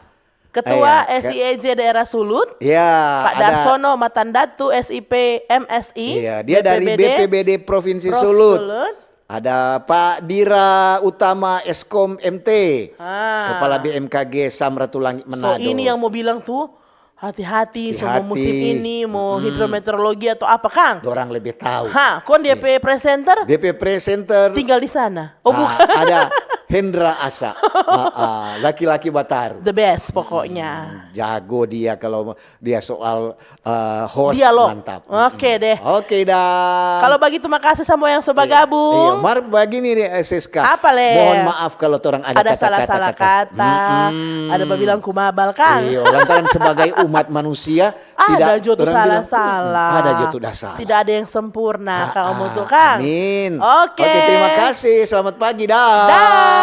Ketua Iya, S I E J daerah Sulut, Ya, Pak ada Darsono Matandatu, S I P, M S I, Iya, dia dari B P B D Provinsi Prof Sulut. Sulut. Ada Pak Dira Utama Eskom M T, Ah. Kepala B M K G Samratulangi So Manado. Ini yang mau bilang tuh, hati-hati, so mau Hati-hati. musim ini, mau hidrometeorologi atau apa, Kang? Dorang lebih tahu. Ha, kon D P presenter D P presenter. Tinggal di sana. Oh, Ah, bukan. Ada Hendra Asa. Ah, ah, laki-laki Bataru. The best pokoknya. Hmm, jago dia kalau dia soal eh, host, Dialog. Mantap. Oke deh. Oke dah. Kalau begitu, makasih sama yang sudah Iya. gabung. Iya, mar begini nih, eh, Siska. Apa, Le? Mohon maaf kalau orang ada Ada kata-kata salah-salah kata. kata, Mm-mm. Ada babilang kumabal, Kang. Iya, lantaran sebagai umat manusia Ada tidak jo tu orang bilang, salah-salah. "Mm, ada jo tu dah salah." Tidak ada yang sempurna, Ah, Kang Omo ah, tu, Kang. Amin. Oke. Oke, terima kasih. Selamat pagi, dah. Dah.